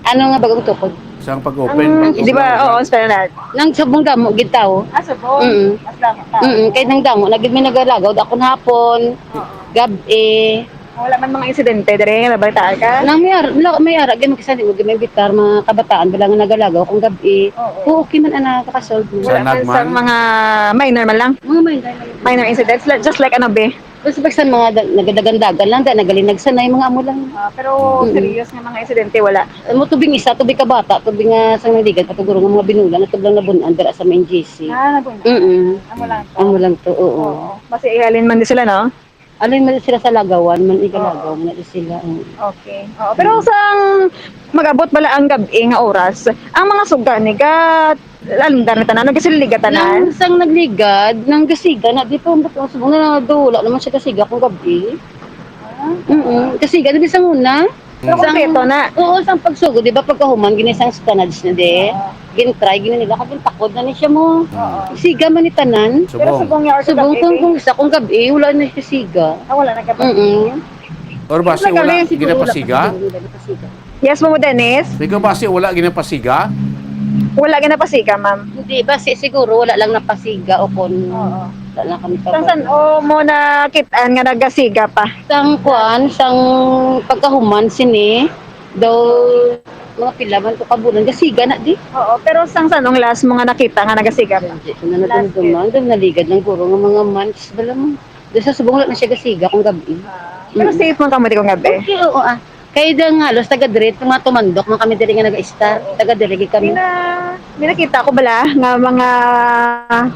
Ano nga bagong tukod? Sang pag-open, Ang, pag-open di ba? Lang. Oo, sa lahat. Nang subong damo gid tao. Ah, subong? Mm. Mas damo tao. Mm, kay nang damo, nagid may nagalagaw, dako na hapon, Oo. gab-i. Wala man mga insidente diri nga nabalitaan ka? Nang may ara, wala, may ara, gid magkasali mo, gid may bitar, mga kabataan, wala nga nagalagaw kung gab-i. Oo. Oo, okay man, ana, kakasolve mo. Wala Sa man nagman? sang mga minor man lang? Mga minor lang. Minor incidents, like, just like ano, be? Basta, basta mga da-, nagadagandagan lang, da, nagalinag sanay, mga amo lang. Ah, pero Mm. serious nga mga insidente, wala? Amo, tubing isa, tubing ka bata, tubing nga sa naligan, katuguro nga mga binulan, at tublang nabunan, dira sa main G C. Ah, nabun-, Mm. amo lang to. Amo lang to, oo. Oo. Mas ihalin man di sila, no? Alin man sila sa lagawan, man igalagaw Oo. man na sila, oo. Okay. Oo. Pero sang mag-abot bala ang gab-i nga oras, ang mga suga ni ga-, alam, dami tanan, nagkasiliga tanan? Nang sang nagligad, nang gasiga na, di pa, ba't ang subong na do, wala naman siya gasiga kung gab-i. Ah. Mm-mm. Gasiga na di sang una. Pero Sang, kompleto na. Oo, sang pagsugod, di ba, pagkahuman, gini sang Esplanade na di? Oo. Gintry, gini nila, kag gintakod na ni siya mo. Oo. Siga man ni tanan. Pero Subong. subong niya, or Subong kung, kung isa, kung gab-i, wala na siya siga. Ah, wala na gab-i. Mm-mm. Or basi Wala wala, kami, siguro wala ginapasiga? pa, siguro wala ginapasiga. Yes, Mamo Dennis? Ikaw basi wala ginapasiga? Wala ginapasiga, ma'am. Hindi, basi siguro wala lang napasiga o kung Oo. wala lang kami Sang san, o mo nakit-an nga nagasiga pa? Sang kuan, sang pagkahuman sini, daw mga pila man to ka bulan, gasiga na di. Oo, pero sang sanong last mo nga nakita nga nagasiga pa? Hindi ko na Last nadumduman. year. Daw naligad lang guro nga mga months bala mo. Doon sa subong wala na siya gasiga kung gabi. Ah, pero Mm. safe man kamo di kung gabi? Okay, oo, ah. Kay dang halos taga diri, mga tumandok man kami diri nga nag-istar. Oo. Taga diri gid kami. May na-, may nakita ko bala nga mga,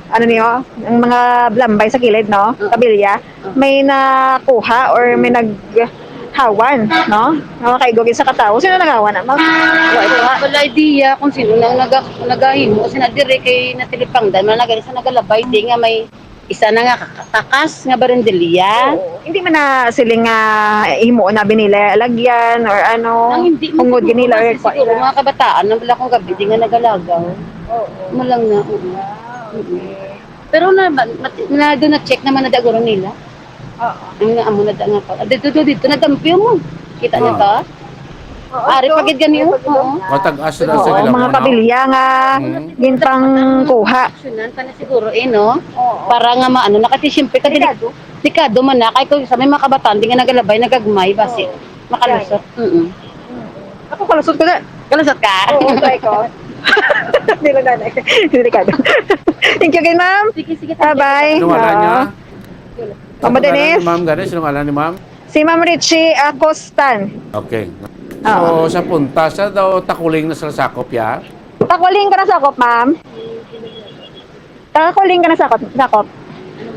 ano niyo, ang mga blambay sa kilid, no? Oo. Kabilya. Oo. May nakuha or may naghawan, no? Nga makaigog sa katawo. Sino naghawan na, ma'am? Wala ko wala idea kung sino nang naga-, nagahimo. Sina dire kay natilipangdan, man nagani sa nagalabay, di nga may isa na nga kaka-, kakas nga barindilya. Oo. Hindi man na siling nga himuon na binilay alagyan or ano, Ang hindi man ungod siguro ginila or kasi kwa siguro ila. Mga kabataan na wala kong gabi, di nga nagalagaw. Oo. Mo lang na, oo. Ah, Mm-mm. okay. Pero na, mat-, na, doon na-check naman na daguro nila. Oo. Ang nga, amo na da nga pa. Ah, dito, dito, dito, nagkampiyon mo. Kita niyo Oo. ba? Oo, Ari so, pa gid gani, ari pa gid, oo. oh. Matag-as na Oo, sa mga ginawa, no? Kabilya nga Mm. ginpangkuha. Aksyonan pa na siguro, eh, no? Oo. Para nga maano na, kasi siyempre, ka deli-, Delikado. delikado man na. Kay kung sa may mga kabataan, di nga nagalabay, nagagmay, basi Oo. makalusot. Delikado. Mm-mm. Mm. Ako, kalusot ko na. Kalusot ka? Oo, try ko. Hindi na, nanay. Delikado. Thank you again, ma'am. Sige, sige, thank you. Bye-bye. Ano wala Oo. niya? Mama Sinungalan Denise? ni ma'am, gani, sinungalan ni ma'am? Si Ma'am Richie Acostan. Okay. Oo. So, sa punta, sa daw Takuling na sila sakop, ya? Takuling ka na sakop, ma'am? Takuling ka na sakop, sakop.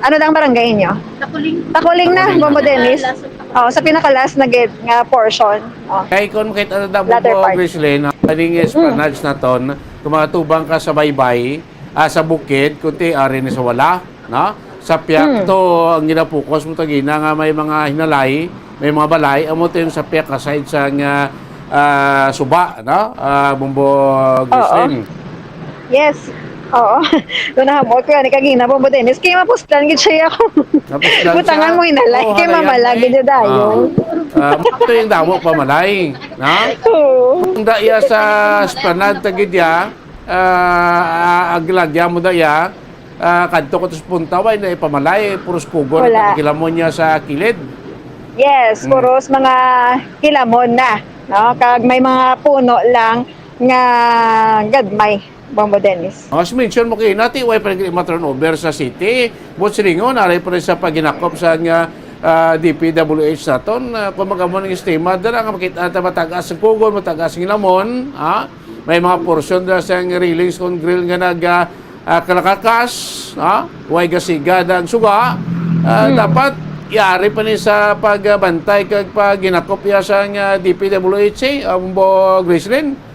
Ano daw ang barangay inyo? Takuling. Takuling na, Takuling. Bombo Dennis. Pinakalas. Oh, sa pinakalas na gid nga portion. Oh. Kay kung makita na daw Latter mo, part. Griselyn, no? Kaning Mm. esplanades naton, kung makatubang ka sa baybay, ah, sa bukid, kunti, ari ni sa wala, no? Sa piyak Mm. to, ang ginapokus mo tagina nga may mga hinalay, may mga balay, amo to yung sa piyak ka side sa nga, ah, suba, no? Ah, Bombo Oo. Griselyn. Yes. Oo. Kung nahamot ko yan, kagina po mo, Dennis, kaya mapuslan gid siya ako. Mapuslan Butangan siya. Mo inalay, Oo, kay halayan mamala mo eh. Gid yung dayo. Ah, ah, ito yung damo pamalay. Na? Oo. Kung daya sa esplanade, tagid ya, ah, ah, aglagya mo daya, ah, kadto ko to sa punta, way na ipamalay, puros kugon Wala. Ang hilamon niya sa kilid. Yes, Mm. Puros mga hilamon na, no? Kag may mga puno lang nga gagmay, Bombo Dennis. As mention mo kayo, nati, way pa naging ma-turnover sa city. But silingon, naray pa rin sa paghinakop sa nga, ah, D P W H naton. Ah, kung mag-amo ng estimate, dala nga makita natin matagas ang kugon, matagas ang hilamon, ha? May mga portion na sa railings kung grill nga nag, ah, ah, kalakakas, ha? Way gasiga ang suga. Ah, Hmm. Dapat yari pa ni sa pagbantay kag paghinakop ya sa nga D P W H, ah, Bombo Gracelyn.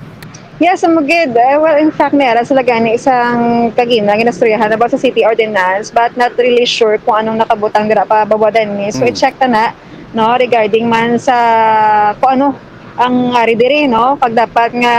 Yes, mo gid. Eh, well, in fact, may ara sila gani isang kagina, ginastoryahan about sa city ordinance, but not really sure kung anong nakabutang dira pa, Bombo Dennis. So, Hmm. I-check ta na, no, regarding man sa kung ano ang ari diri, no, pag dapat nga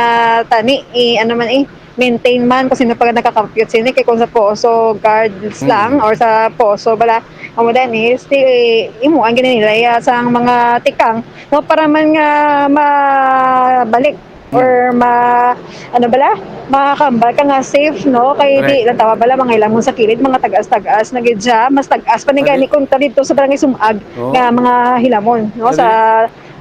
tani, eh, ano man, eh, maintain man kung sino pa nakakapyot sini, kay kung sa poso guards Hmm. lang or sa poso bala, amo Dennis, di, eh, imo ang gininilay, ah, sa mga tikang, no, para man nga mabalik Hmm. or ma-, ano bala, makakambal ka nga safe, no? Kay di Correct. Lang tawa bala, mga hilamon sa kilid, mga tagas-tagas na gid siya. Mas tagas pa ni Pwede. Gani kung ta dito sa Barangay Sumag Oo. Nga mga hilamon, no? Pwede. Sa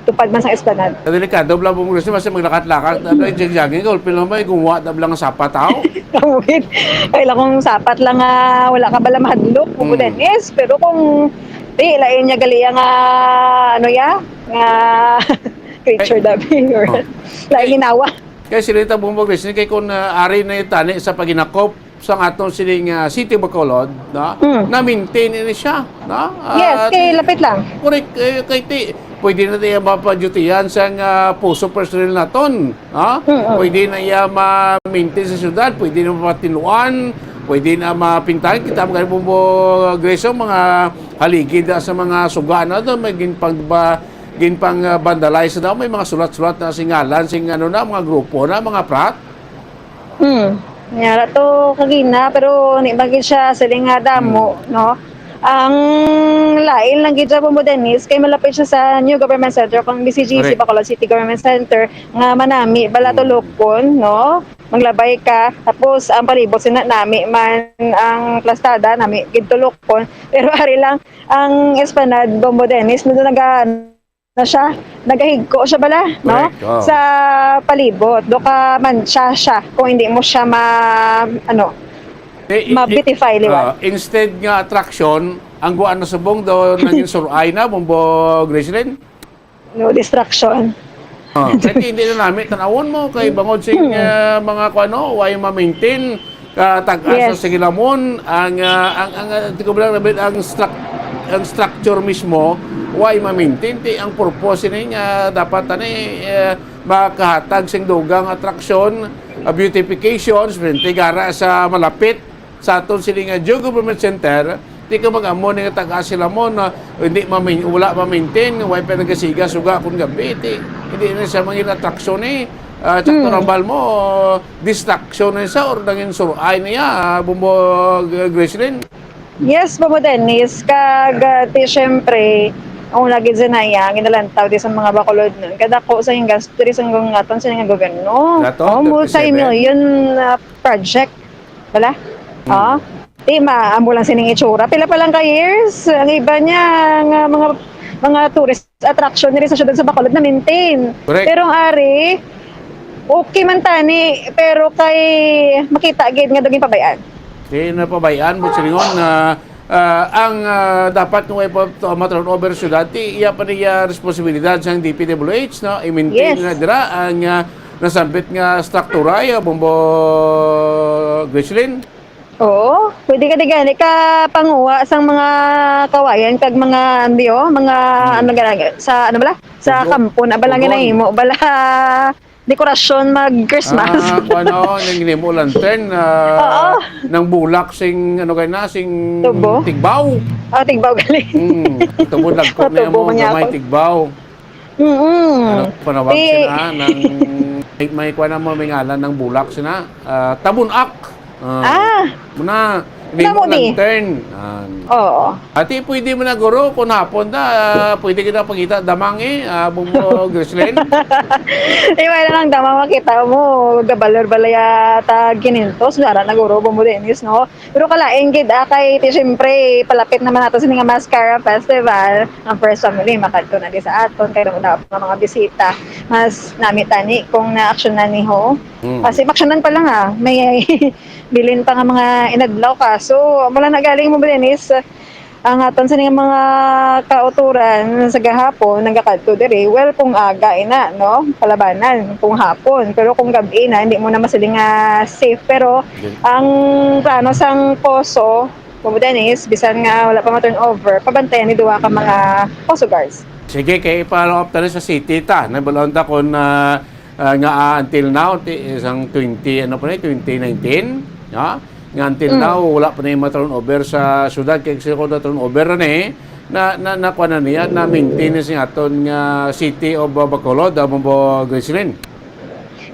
tupad man sa esplanade. Sa delikado bala po, Grace, basta maglakat-lakat, ano, yung jogging, jogging, gulpi lang ba, yung gumawa na bala nga sapat, tao? Kawit. Kailan kung sapat lang nga wala ka bala mahadlok, kung Hmm. Dennis. Pero kung di, lain niya gali nga, ano ya, nga creature Ay. Dabi, or Oh. lain ginawa. Kaya sila yung tabong mag-reason, kay kung, ah, ari na yung tani sa paghinakop sa atong siling, ah, City of Bacolod, no? Mm. Na-maintain ini siya, no? Yes, Ah, kay lapit lang. Correct, eh, kay ti-, pwede na tayo mapadutihan sa nga puso personnel naton, no? Mm, mm. Pwede na iya ma-maintain sa syudad, pwede na mapatinuan, pwede na mapintahan. Kita mo ganun po, Grace, ang mga haligi na sa mga suga na doon, may ginpang-, ba-, ginpang, ah, vandalize na daw, may mga sulat-sulat na singalan, sing ano na, mga grupo na, mga prat. Hmm. Yara to kagina, pero ni bagay siya siling nga damo, Hmm. no? Ang lain lang gid sa Bombo Dennis, kay malapit siya sa New Government Center, kung B C G C, Correct. Bacolod City Government Center, nga manami, bala Hmm. Tulukon, no? Maglabay ka, tapos ang palibot sina nami man ang plastada, nami gid Tulukon. Pero ari lang, ang esplanade, Bombo Dennis, medyo naga-, na siya, nagahigko siya bala, no? Correct, oh. Sa palibot, do ka mancha siya kung hindi mo siya ma-, ano, Eh, eh, ma-beautify, eh, liwat. Ah, instead nga attraction, ang guwaan na subong daw nangin suray na, Bombo Gracelyn? No, distraction. Oh, kay hindi na nami tanawon mo kay bangod sing, Hmm. ah, mga kuano, way ma-maintain, ah, tag-as Yes. sa hilamon, ang, ah, ang, ang, ah, tingko lang namin, ang struc-, ang structure mismo, way ma-maintain. Ti ang purpose ni nga dapat ani, eh, makahatag sing dugang atraksyon, ah, beautification, especially gara sa malapit sa aton sini nga Joe Government Center, di ka mag-amo ni nga taga sila mo na hindi mamin-, wala ma-maintain, way pa nagasiga suga kun gabi, ti, hindi na siya mangin atraksyon eh. Ah, tsaka Hmm. Rambal mo, distraction na siya or nangin suray niya, ah, Bumbo, ah, Gracelyn? Yes, Bumbo Dennis, kag, ah, ti, syempre, ang una gid sa naya, ginalantaw di sa mga Bacolod nun, kadako sa yung gasto diri sa aton sa nga gobyerno. Gato, Oh, thirty-seven? Multi-million, ah, project. Bala? Hmm. Oh. Di ma, amo lang sining itsura. Pila pa lang ka years, ang iba niya nga mga, mga tourist attraction diri sa siyudad sa Bacolod na-maintain. Correct. Pero ang ari, okay man tani, pero kay makita gid nga daw ginpabayaan. Di na pabayaan mo silingon nga, ah, ang, ah, dapat nga way pa to ma-turn over siyudad, ti iya pa niya responsibilidad sang D P W H, no? I-maintain Yes. na dira ang, ah, nasambit nga struktura, ya, Bombo Gracelyn. Oo, pwede ka di gani ka panguha sang mga kawayan kag mga, ano, mga, Hmm. ano gani, sa, ano bala? Sa Tubo. Kampo na bala Tubon. Ginahimo, bala dekorasyon mag Christmas. Ah, kung ano, nang ginahimo lantern, ah, Oo. Nang bulak sing, ano kay na, sing Tubo? Tigbaw. Oh, tigbaw gali. Hmm, tubo, dagko na Tubo mo, man gamay, yapon. Tigbaw. Mm-mm. Ano, panawag Ti- sila, nang May, may kuwan na mo, may ngalan ng bulak sina. Ah, tabunak. Ah, Ah, muna, hindi mo namo ni. Lantern. Ah. Oo. Ati, pwede mo na, guro, kung hapon na, ah, pwede kita pagkita, damang eh, ah, Bumbo Grislin. Di ba lang damang makita mo, gabaler balaya ta ginintos, nara na, guro, Bumbo Dennis, no? Pero kalain gid, ah, kay ti, siyempre, palapit naman nato sini nga Mascara Festival. Ang first family, makadto na di sa aton, kay wala pa nga mga bisita. Mas nami tani kung na-action na ni ho. Mm. Kasi maksyonan pa lang, ah. May bilin pa nga mga inadlaw ka. So, mula na galing mo, Dennis, ang aton sa mga kauturan sa gahapon, nagakadto diri. Well, kung aga ina, no? Palabanan, kung hapon. Pero kung gabi na, hindi mo na masiling nga safe. Pero Yun. Ang plano sang poso, Bobo Dennis, bisan nga wala pa ma-turnover, pabantayan ni duha ka mga poso guards. Sige, kay i-follow up ta rin sa city ta. Nabulon ta kung, ah, ah, nga, ah, until now, ti-, isang twenty, ano pa na, twenty nineteen, ha? Nga until Mm. now, wala pa na yung ma-turnover sa syudad. Kaya siguro na turnover na eh, na, na, na, kuha na niya, na-maintain na siya aton nga City of, ah, Bacolod, ah, Bombo Griselin.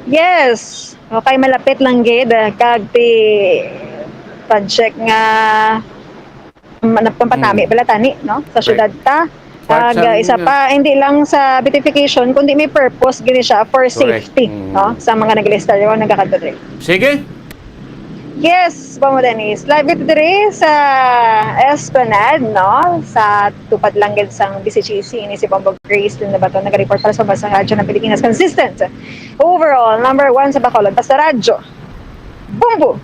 Yes. Okay, malapit lang gid, ah, kag ti project nga, um, ano, pampatami Mm. bala tani, no? Sa Correct. Syudad ta. Part Kag, sang, ah, isa pa, hindi lang sa beautification, kundi may purpose gini siya for Correct. safety, Mm. no? Sa mga naglista o nagakadto diri. Sige. Yes, Bobo Dennis. Live kita diri sa Esplanade, no? Sa tupad lang gid sang B C G C, ini si Bombo Grace Linabaton, nag-report para sa Bansang Radyo ng Pilipinas. Consistent. Overall, number one sa Bacolod. Basta Radyo. Bombo!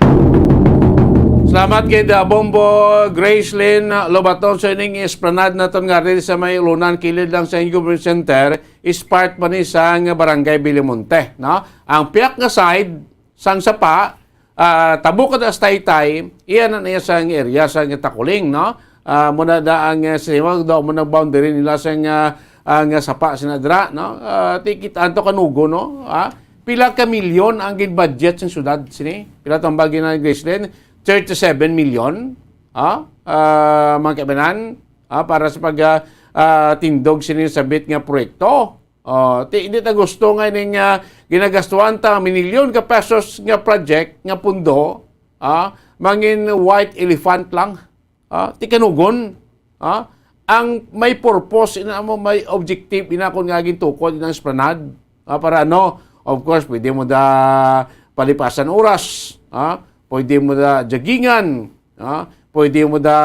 Salamat kay da Bombo Gracelyn Lobaton sa ining esplanade naton nga rin sa may ulunan, kilid lang sa Government Center, is part man ni sa nga Barangay Bilimonte, no? Ang piyak nga side sang sapa, ah, tabok ka sa Taytay, iya na niya sa area sa Takuling, no? Ah, muna da ang, eh, sa iwag daw, muna boundary nila sa nga, ah, nga sapa sina dra, no? Ah, tikit anto kanugo, no? Ah, pila ka milyon ang gin-budget sa syudad sini? Pila tong bagi na, Gracelyn? Thirty-seven million, ah, ah, mga kaibanan, ah, para sa pag, ah, ah, tindog sini sa bit nga proyekto. Oh, ti, hindi ta gusto nga ining, ah, ginagastuhan ta minilyon ka pesos nga project nga pundo, ah, mangin white elephant lang. Ah, ti kanugon, ah, ang may purpose ina mo, may objective ina kon nga gintukod inang esplanade. Ah, para ano? Of course, pwede mo da palipasan oras, ah, pwede mo da joggingan, ah, pwede mo da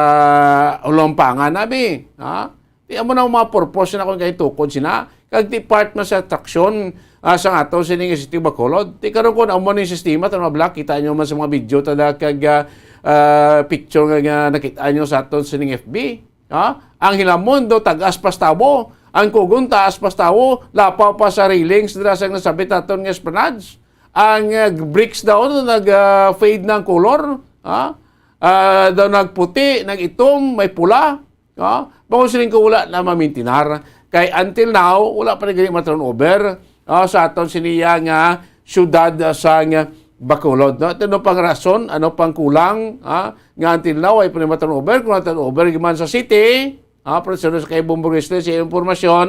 ulampangan nabi, ah. Ti amo na ang mga purpose na kung kay tukod sina, kag ti part man sa attraction, ah, sa ato sining City Bacolod. Ti karon kun amo ni sistema, tan mabla, kita nyo man sa mga video tada kag, ah, ah, picture nga, nga nakita nyo sa aton sining F B. Ha? Ang hilamon do tagas pas tawo, ang kugon taas pas tawo, lapaw pa sa railings dira sa nasabit aton nga esplanades. Ang, ah, bricks daw nag, ah, fade na ang color, ha? Ah, daw nagputi, nag-itom, may pula. Ah, bangod sining ko wala na mamintinar. Kay until now, wala pa na gani ma-turnover, ah, sa aton siniya nga syudad, ah, sa nga Bacolod, no? Ito, ano pang rason, ano pang kulang, ah, nga until now, ay pa na ma-turnover, kung na-turnover man sa city, ah, pero sa kay Bombo Gracelyn sa impormasyon,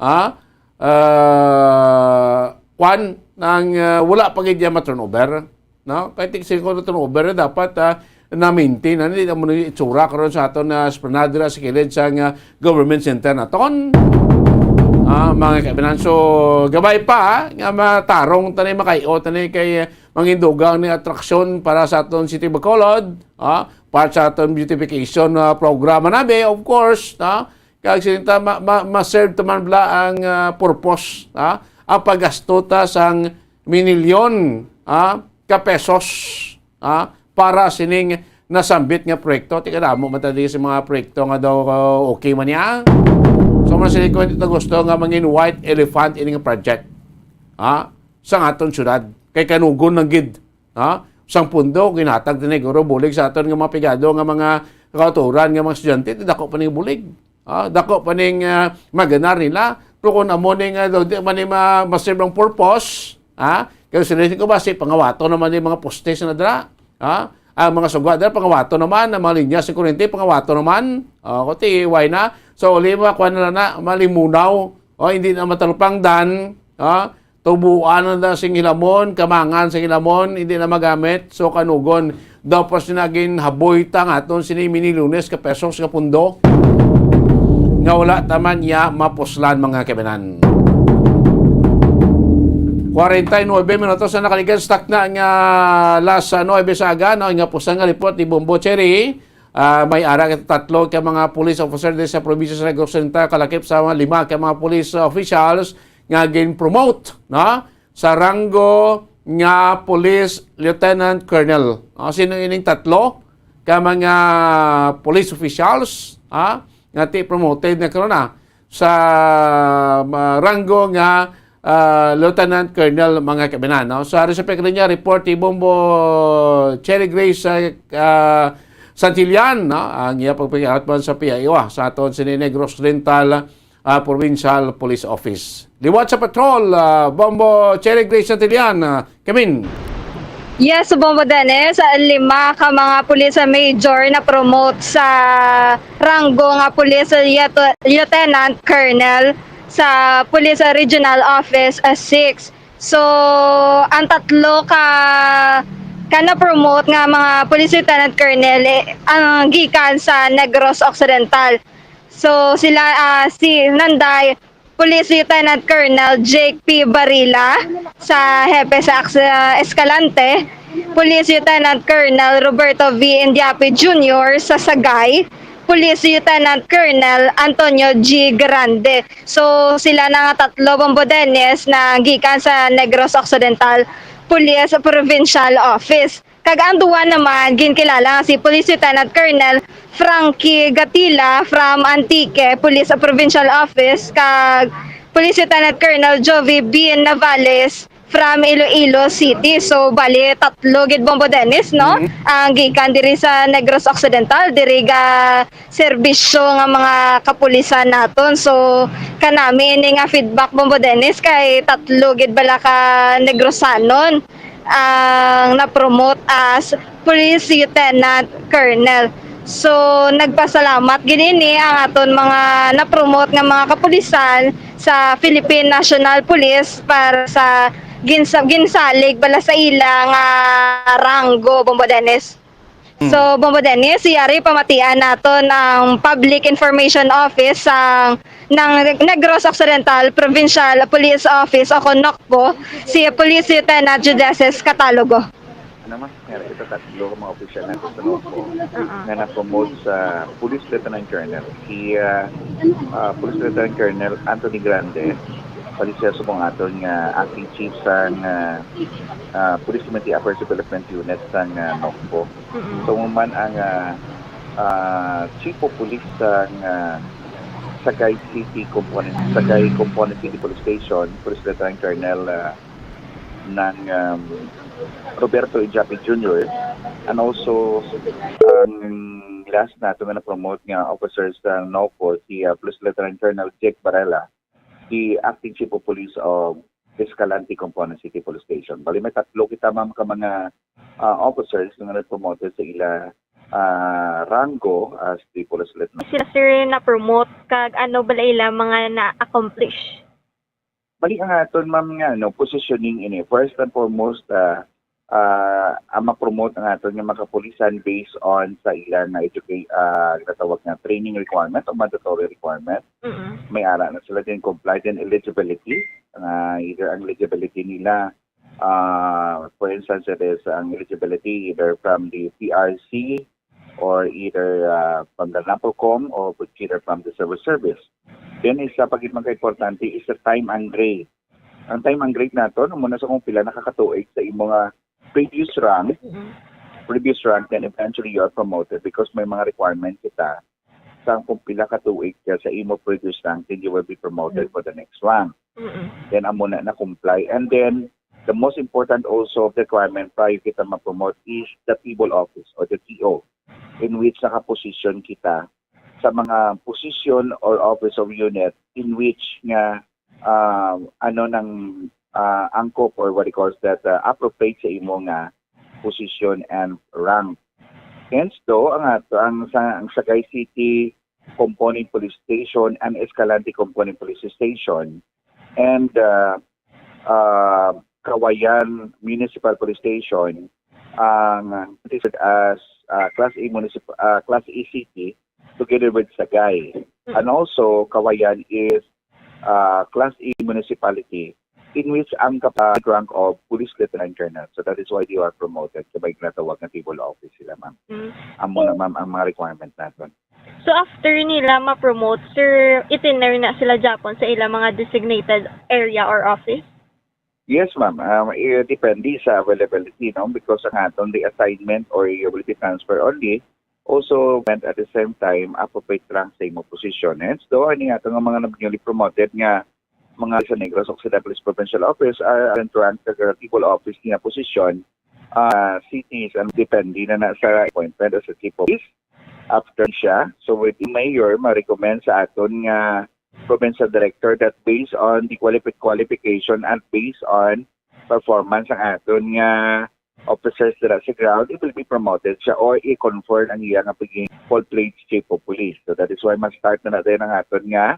ah, ah, kwan, nang, ah, wala pa gid niya ma-turnover. No? Kay ti-, siguro turnover na dapat, ah, na-maintain, ano, di na mo na yung itsura karon sa aton na esplanade dira sa kilid sa nga government center naton. Ah, mga kaibigan, so, gabay pa, ah, nga matarong tani, makayo tani kay, ah, mangindugang ni atraksyon para sa aton City Bacolod, ah, part sa aton beautification, ah, programa nabi, of course, ah, kag sinta ma-, ma-, ma-serve ta man bala ang, ah, purpose, ah, ang paggasto ta sang minilyon, ah, ka pesos, ah, para sining nasambit nga proyekto. Ti kadamo man ta di sa mga proyekto nga daw, ah, okay man niya. So, man sila ko, ito gusto nga mangin white elephant ini nga project, ah, sa aton syudad. Kay kanugon lang gid, ah, sang pundo, ginhatag din guro bulig sa aton nga mga pigado nga mga kauturan nga mga estudyante, ti dako pa ning bulig. Ah, dako pa ning, ah, maganar nila. Pero kung amo ning, ah, daw di man ni ma-, ma-serve ang purpose, ah, kaya sila ko ba, si pangawato naman yung mga poste sa nadra, ah, ang mga sugwa dira, pangawato naman, ang mga linya sa kuryente, pangawato naman. Ah, kuti, why na? So, uli mo, kuha na lang na, malimunaw. Oh, hindi na matalupangdan. Ah, Tubuan na da sing hilamon, kamangan sing hilamon, hindi na magamit. So, kanugon, daw pa sina ginhaboy ta nga aton sini mini Lunes ka pesos ka pundo nga wala ta man niya mapuslan, mga kaibanan. Kwarenta y nuebe minutos na nakaligan, stuck na nga las nuebe sa aga, no? Nga puslan nga report ni Bombo Cherry. Ah, may ara kita tatlo ka mga police officer din sa probinsya sa Negros Oriental, kalakip sa mga lima ka mga police officials nga gin-promote, no? Sa ranggo nga police lieutenant colonel. No? Sino ining tatlo ka mga police officials, ha? Nga ti promoted na karon na sa, ah, ranggo nga, ah, lieutenant colonel, mga kaibanan, no? Sa Respeto Linya report ni Bombo Cherry Grace, ah, Santillan, no? Ang iya pagpakialam man sa P I O, ah, sa aton sini Negros Oriental, ah, Provincial Police Office. Liwat sa patrol, ah, Bombo Cherry Grace Santillan, ah, kamin. Yes, Bombo Dennis, ah, lima ka mga police major na promote sa ranggo nga police lieut-, lieutenant colonel sa Police Regional Office, ah, six. So, ang tatlo ka, ka na-promote nga mga police lieutenant colonel, eh, ang gikan sa Negros Occidental. So, sila, ah, si Nanday, Police Lieutenant Colonel Jake P. Barila sa hepe sa Ax-, ah, Escalante, Police Lieutenant Colonel Roberto V. Indiape Junior sa Sagay, Police Lieutenant Colonel Antonio G. Grande. So, sila na nga tatlo, Bombo Dennis, na gikan sa Negros Occidental Police Provincial Office. Kag ang duwa naman, ginkilala nga si Police Lieutenant Colonel Frankie Gatila from Antique Police Provincial Office, kag Police Lieutenant Colonel Jovi B. Navales from Iloilo City. So, bali, tatlo gid, Bombo Dennis, no? Mhm. Ang gikan diri sa Negros Occidental, diri ga serbisyo nga mga kapulisan naton. So, kanami ini nga feedback, Bombo Dennis, kay tatlo gid bala ka Negrosanon ang na-promote as Police Lieutenant Colonel. So, nagpasalamat gid ini ang aton mga na-promote nga mga kapulisan sa Philippine National Police para sa ginsa-, ginsalig bala sa ila nga ranggo, Bombo Dennis. Hmm. So, Bombo Dennis, yari pamatian naton ang Public Information Office sang ng Negros Occidental Provincial Police Office o kon NOCPO, si Police Lieutenant Judeces Catalogo. Ano, ma'am? Meron kita tatlo ka mga opisyal na sa NOCPO Oo. nga na-promote sa Police Lieutenant Colonel. Si, ah, ah, Police Lieutenant Colonel Anthony Grande, bali siya subong aton nga acting chief sang, ah, ah, Police Community Affairs Development Unit sang, ah, NOCPO. Mm-mm. So, man ang, ah, ah, Chief of Police sang, ah, Sagay City Component, Sagay Component City Police Station, Police Lieutenant Colonel, ah, ng, um, Roberto Ijapi Junior, and also ang last nato nga na-promote nga officer sa NOCPO, si, uh, Police Lieutenant Colonel Jake Barela, the Acting Chief of Police of Escalante Component City Police Station. Bali, may tatlo kita, ma'am, ka mga, uh, officers nga na-promoted sa ila, uh, rango as the police lieutenant. Sila, sir, na-promote, kag ano bala ila mga na-accomplish? Bali ang aton, ma'am, nga, no, positioning ini. First and foremost, ah, ah, ang ma-promote ang aton nga mga kapulisan based on sa ilang nga educa-, ah, ginatawag nga training requirement o mandatory requirement. Mm-mm. May ara na sila din complied and eligibility. Ah, either ang eligibility nila, ah, for instance, it is ang eligibility either from the P R C or either, ah, from the NAPOLCOM or either from the civil service. Then, isa pa gid man ka importante is the time and grade. Ang time and grade nato, no, muna sa kung pila na ka katuig sa imo nga previous rank, Mm-hmm. previous rank, then eventually you are promoted because may mga requirement kita sa kung pila ka tuig ka sa imo previous rank, then you will be promoted Mm. for the next rank. Mm-mm. Then, amo na na-comply. And then, the most important also of the requirement prior kita ma-promote is the table office or the T O in which nakaposition kita sa mga position or office or unit in which nga, ah, ano nang, ah, angkop or what it calls that, ah, appropriate sa imo nga position and rank. Hence, do, ang ato, ang sa, ang Sagay City Component Police Station and Escalante Component Police Station and, ah, uh, Cauayan Municipal Police Station ang listed as uh, Class A municip- uh, Class A city together with Sagay. Mm. And also, Cauayan is uh, Class A municipality in which ang kapa- rank of Police Lieutenant Colonel. So that is why they are promoted sa may ginatawag nga civil office sila, ma'am. Mm. Amo na, ma'am, ang mga requirement naton. So after nila ma-promote, sir, itinner na sila gyapon sa ilang mga designated area or office? Yes, ma'am. Um, i- depende sa availability, no? Because ang aton the assignment or you will be transfer only also meant at the same time appropriate rank sa imong position. Hence, do ani ato nga mga newly promoted nga mga sa Negros Occidental Provincial Office are rank sa civil office niya position, uh, cities, and depende na, na sa appointment as a chief of police after siya. So with mayor, ma-recommend sa aton nga provincial director that based on the qualifi- qualification and based on performance ang aton nga officers dira sa ground, it will be promoted siya or i-confer ang iya nga pagiging full-fledged chief of police. So that is why ma-start na natin ang aton nga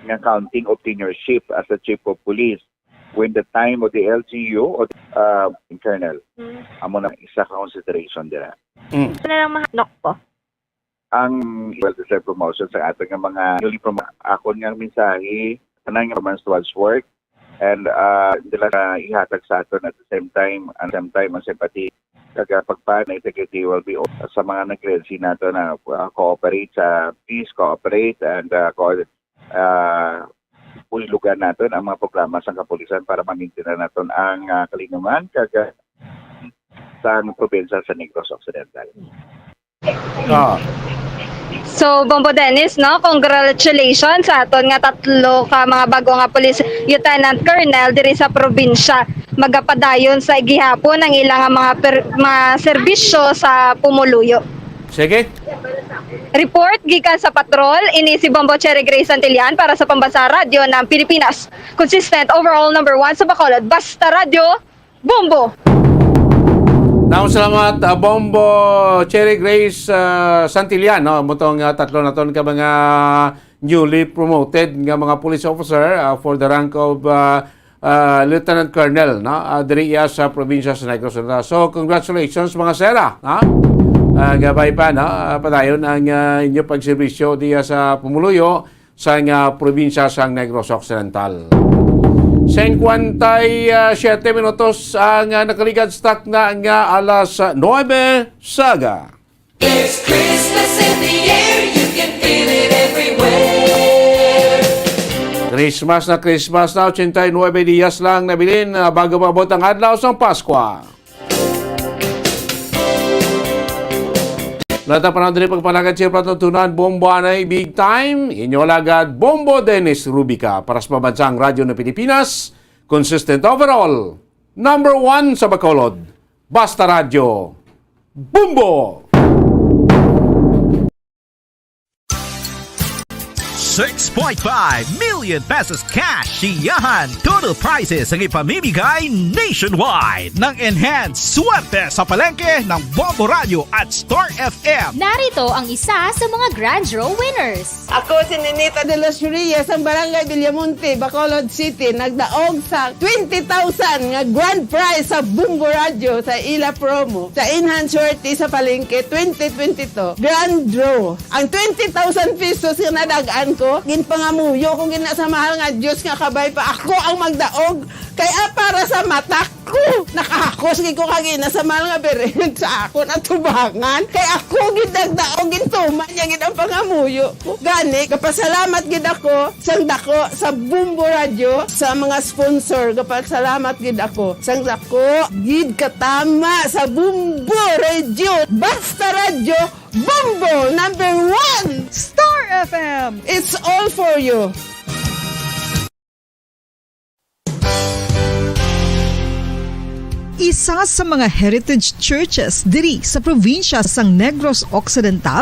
nga counting of tenureship as a chief of police when the time of the L G U o uh, colonel. Mm. Amo na isa ka consideration dira. Mm. Ano lang mahanok po? Ang well-deserved promotion sa aton nga mga newly promoted. Akon nga mensahe, tanan nga performance towards work, and uh, nila sa ihatag sa aton at the same time, ang same time, ang sympathy, kag uh, pagpa-, na integrity will be o-, sa mga nag-, nato na uh, cooperate sa peace, cooperate, and uh, co- uh, buhilugan naton ang mga programa sa kapulisan para mamintinan naton ang uh, kalinungan kag uh, sa probinsya sa Negros Occidental. Ah. So, Bombo Dennis, no, congratulations sa aton nga tatlo ka mga bago nga police lieutenant colonel diri sa probinsya. Magapadayon sa gihapon ang ilang mga per, mga serbisyo sa pumuluyo. Sige. Report gikan sa patrol, ini si Bombo Cherry Grace Santillan para sa Pambansa Radyo ng Pilipinas. Consistent overall number one sa Bacolod. Basta Radyo, Bombo! Daw salamat, uh, Bombo Cherry Grace uh, Santillan, no? Mutong uh, tatlo naton ka mga newly promoted nga mga police officer uh, for the rank of uh, uh, Lieutenant Colonel, no? Uh, diri iya sa probinsya sa Negros Oriental. So, congratulations mga sera, no? Uh, gabay pa, no? Uh, padayon ang uh, inyo pagserbisyo diya sa pumuluyo sa nga probinsya sang Negros Occidental. Singkwenta y siete minutos ang uh, nakaligad sa takna nga alas nuebe saga. There's Christmas in the air, you can feel it everywhere. Christmas na Christmas na, ochenta y nuebe diyas lang nabilin uh, bago maabot ang adlaw sang Paskwa. Lata pa na diri pagpalagad siya patutunan bombo anay big time. Inyo lagad Bombo Dennis Rubica para sa Pambansang Radyo ng Pilipinas. Consistent overall. Number one sa Bacolod. Basta Radyo. Bombo! Six point five million pesos cash siyahan. Total prizes ang ipamimigay nationwide ng Enhanced Swerte sa palengke ng Bombo Radio at Star F M. Narito ang isa sa mga Grand Draw winners. Ako si Ninita de los Reyes, ang Barangay Villamonte, Bacolod City, nagdaog sa twenty thousand nga grand prize sa Bombo Radio sa ila promo sa Enhanced Swerte sa Palengke twenty twenty-two Grand Draw. Ang twenty thousand pesos nga nadag-an ko, ginpangamuyo ko gina sa mahal nga Dios nga kabay pa ako ang magdaog. Kay ah, para sa mata ko, nakahakos gid ko kagina sa mahal nga Birhen sa akon atubangan. Kay ako gid nagdaog, gintuman niya gid ang pangamuyo ko. Gani, gapasalamat gid ako sang dako sa Bombo Radio, sa mga sponsor. Gapasalamat gid ako sang dako gid katama sa Bombo Radio. Basta Radio, Bombo number one! Star F M! It's all for you! Isa sa mga heritage churches diri sa probinsya sang Negros Occidental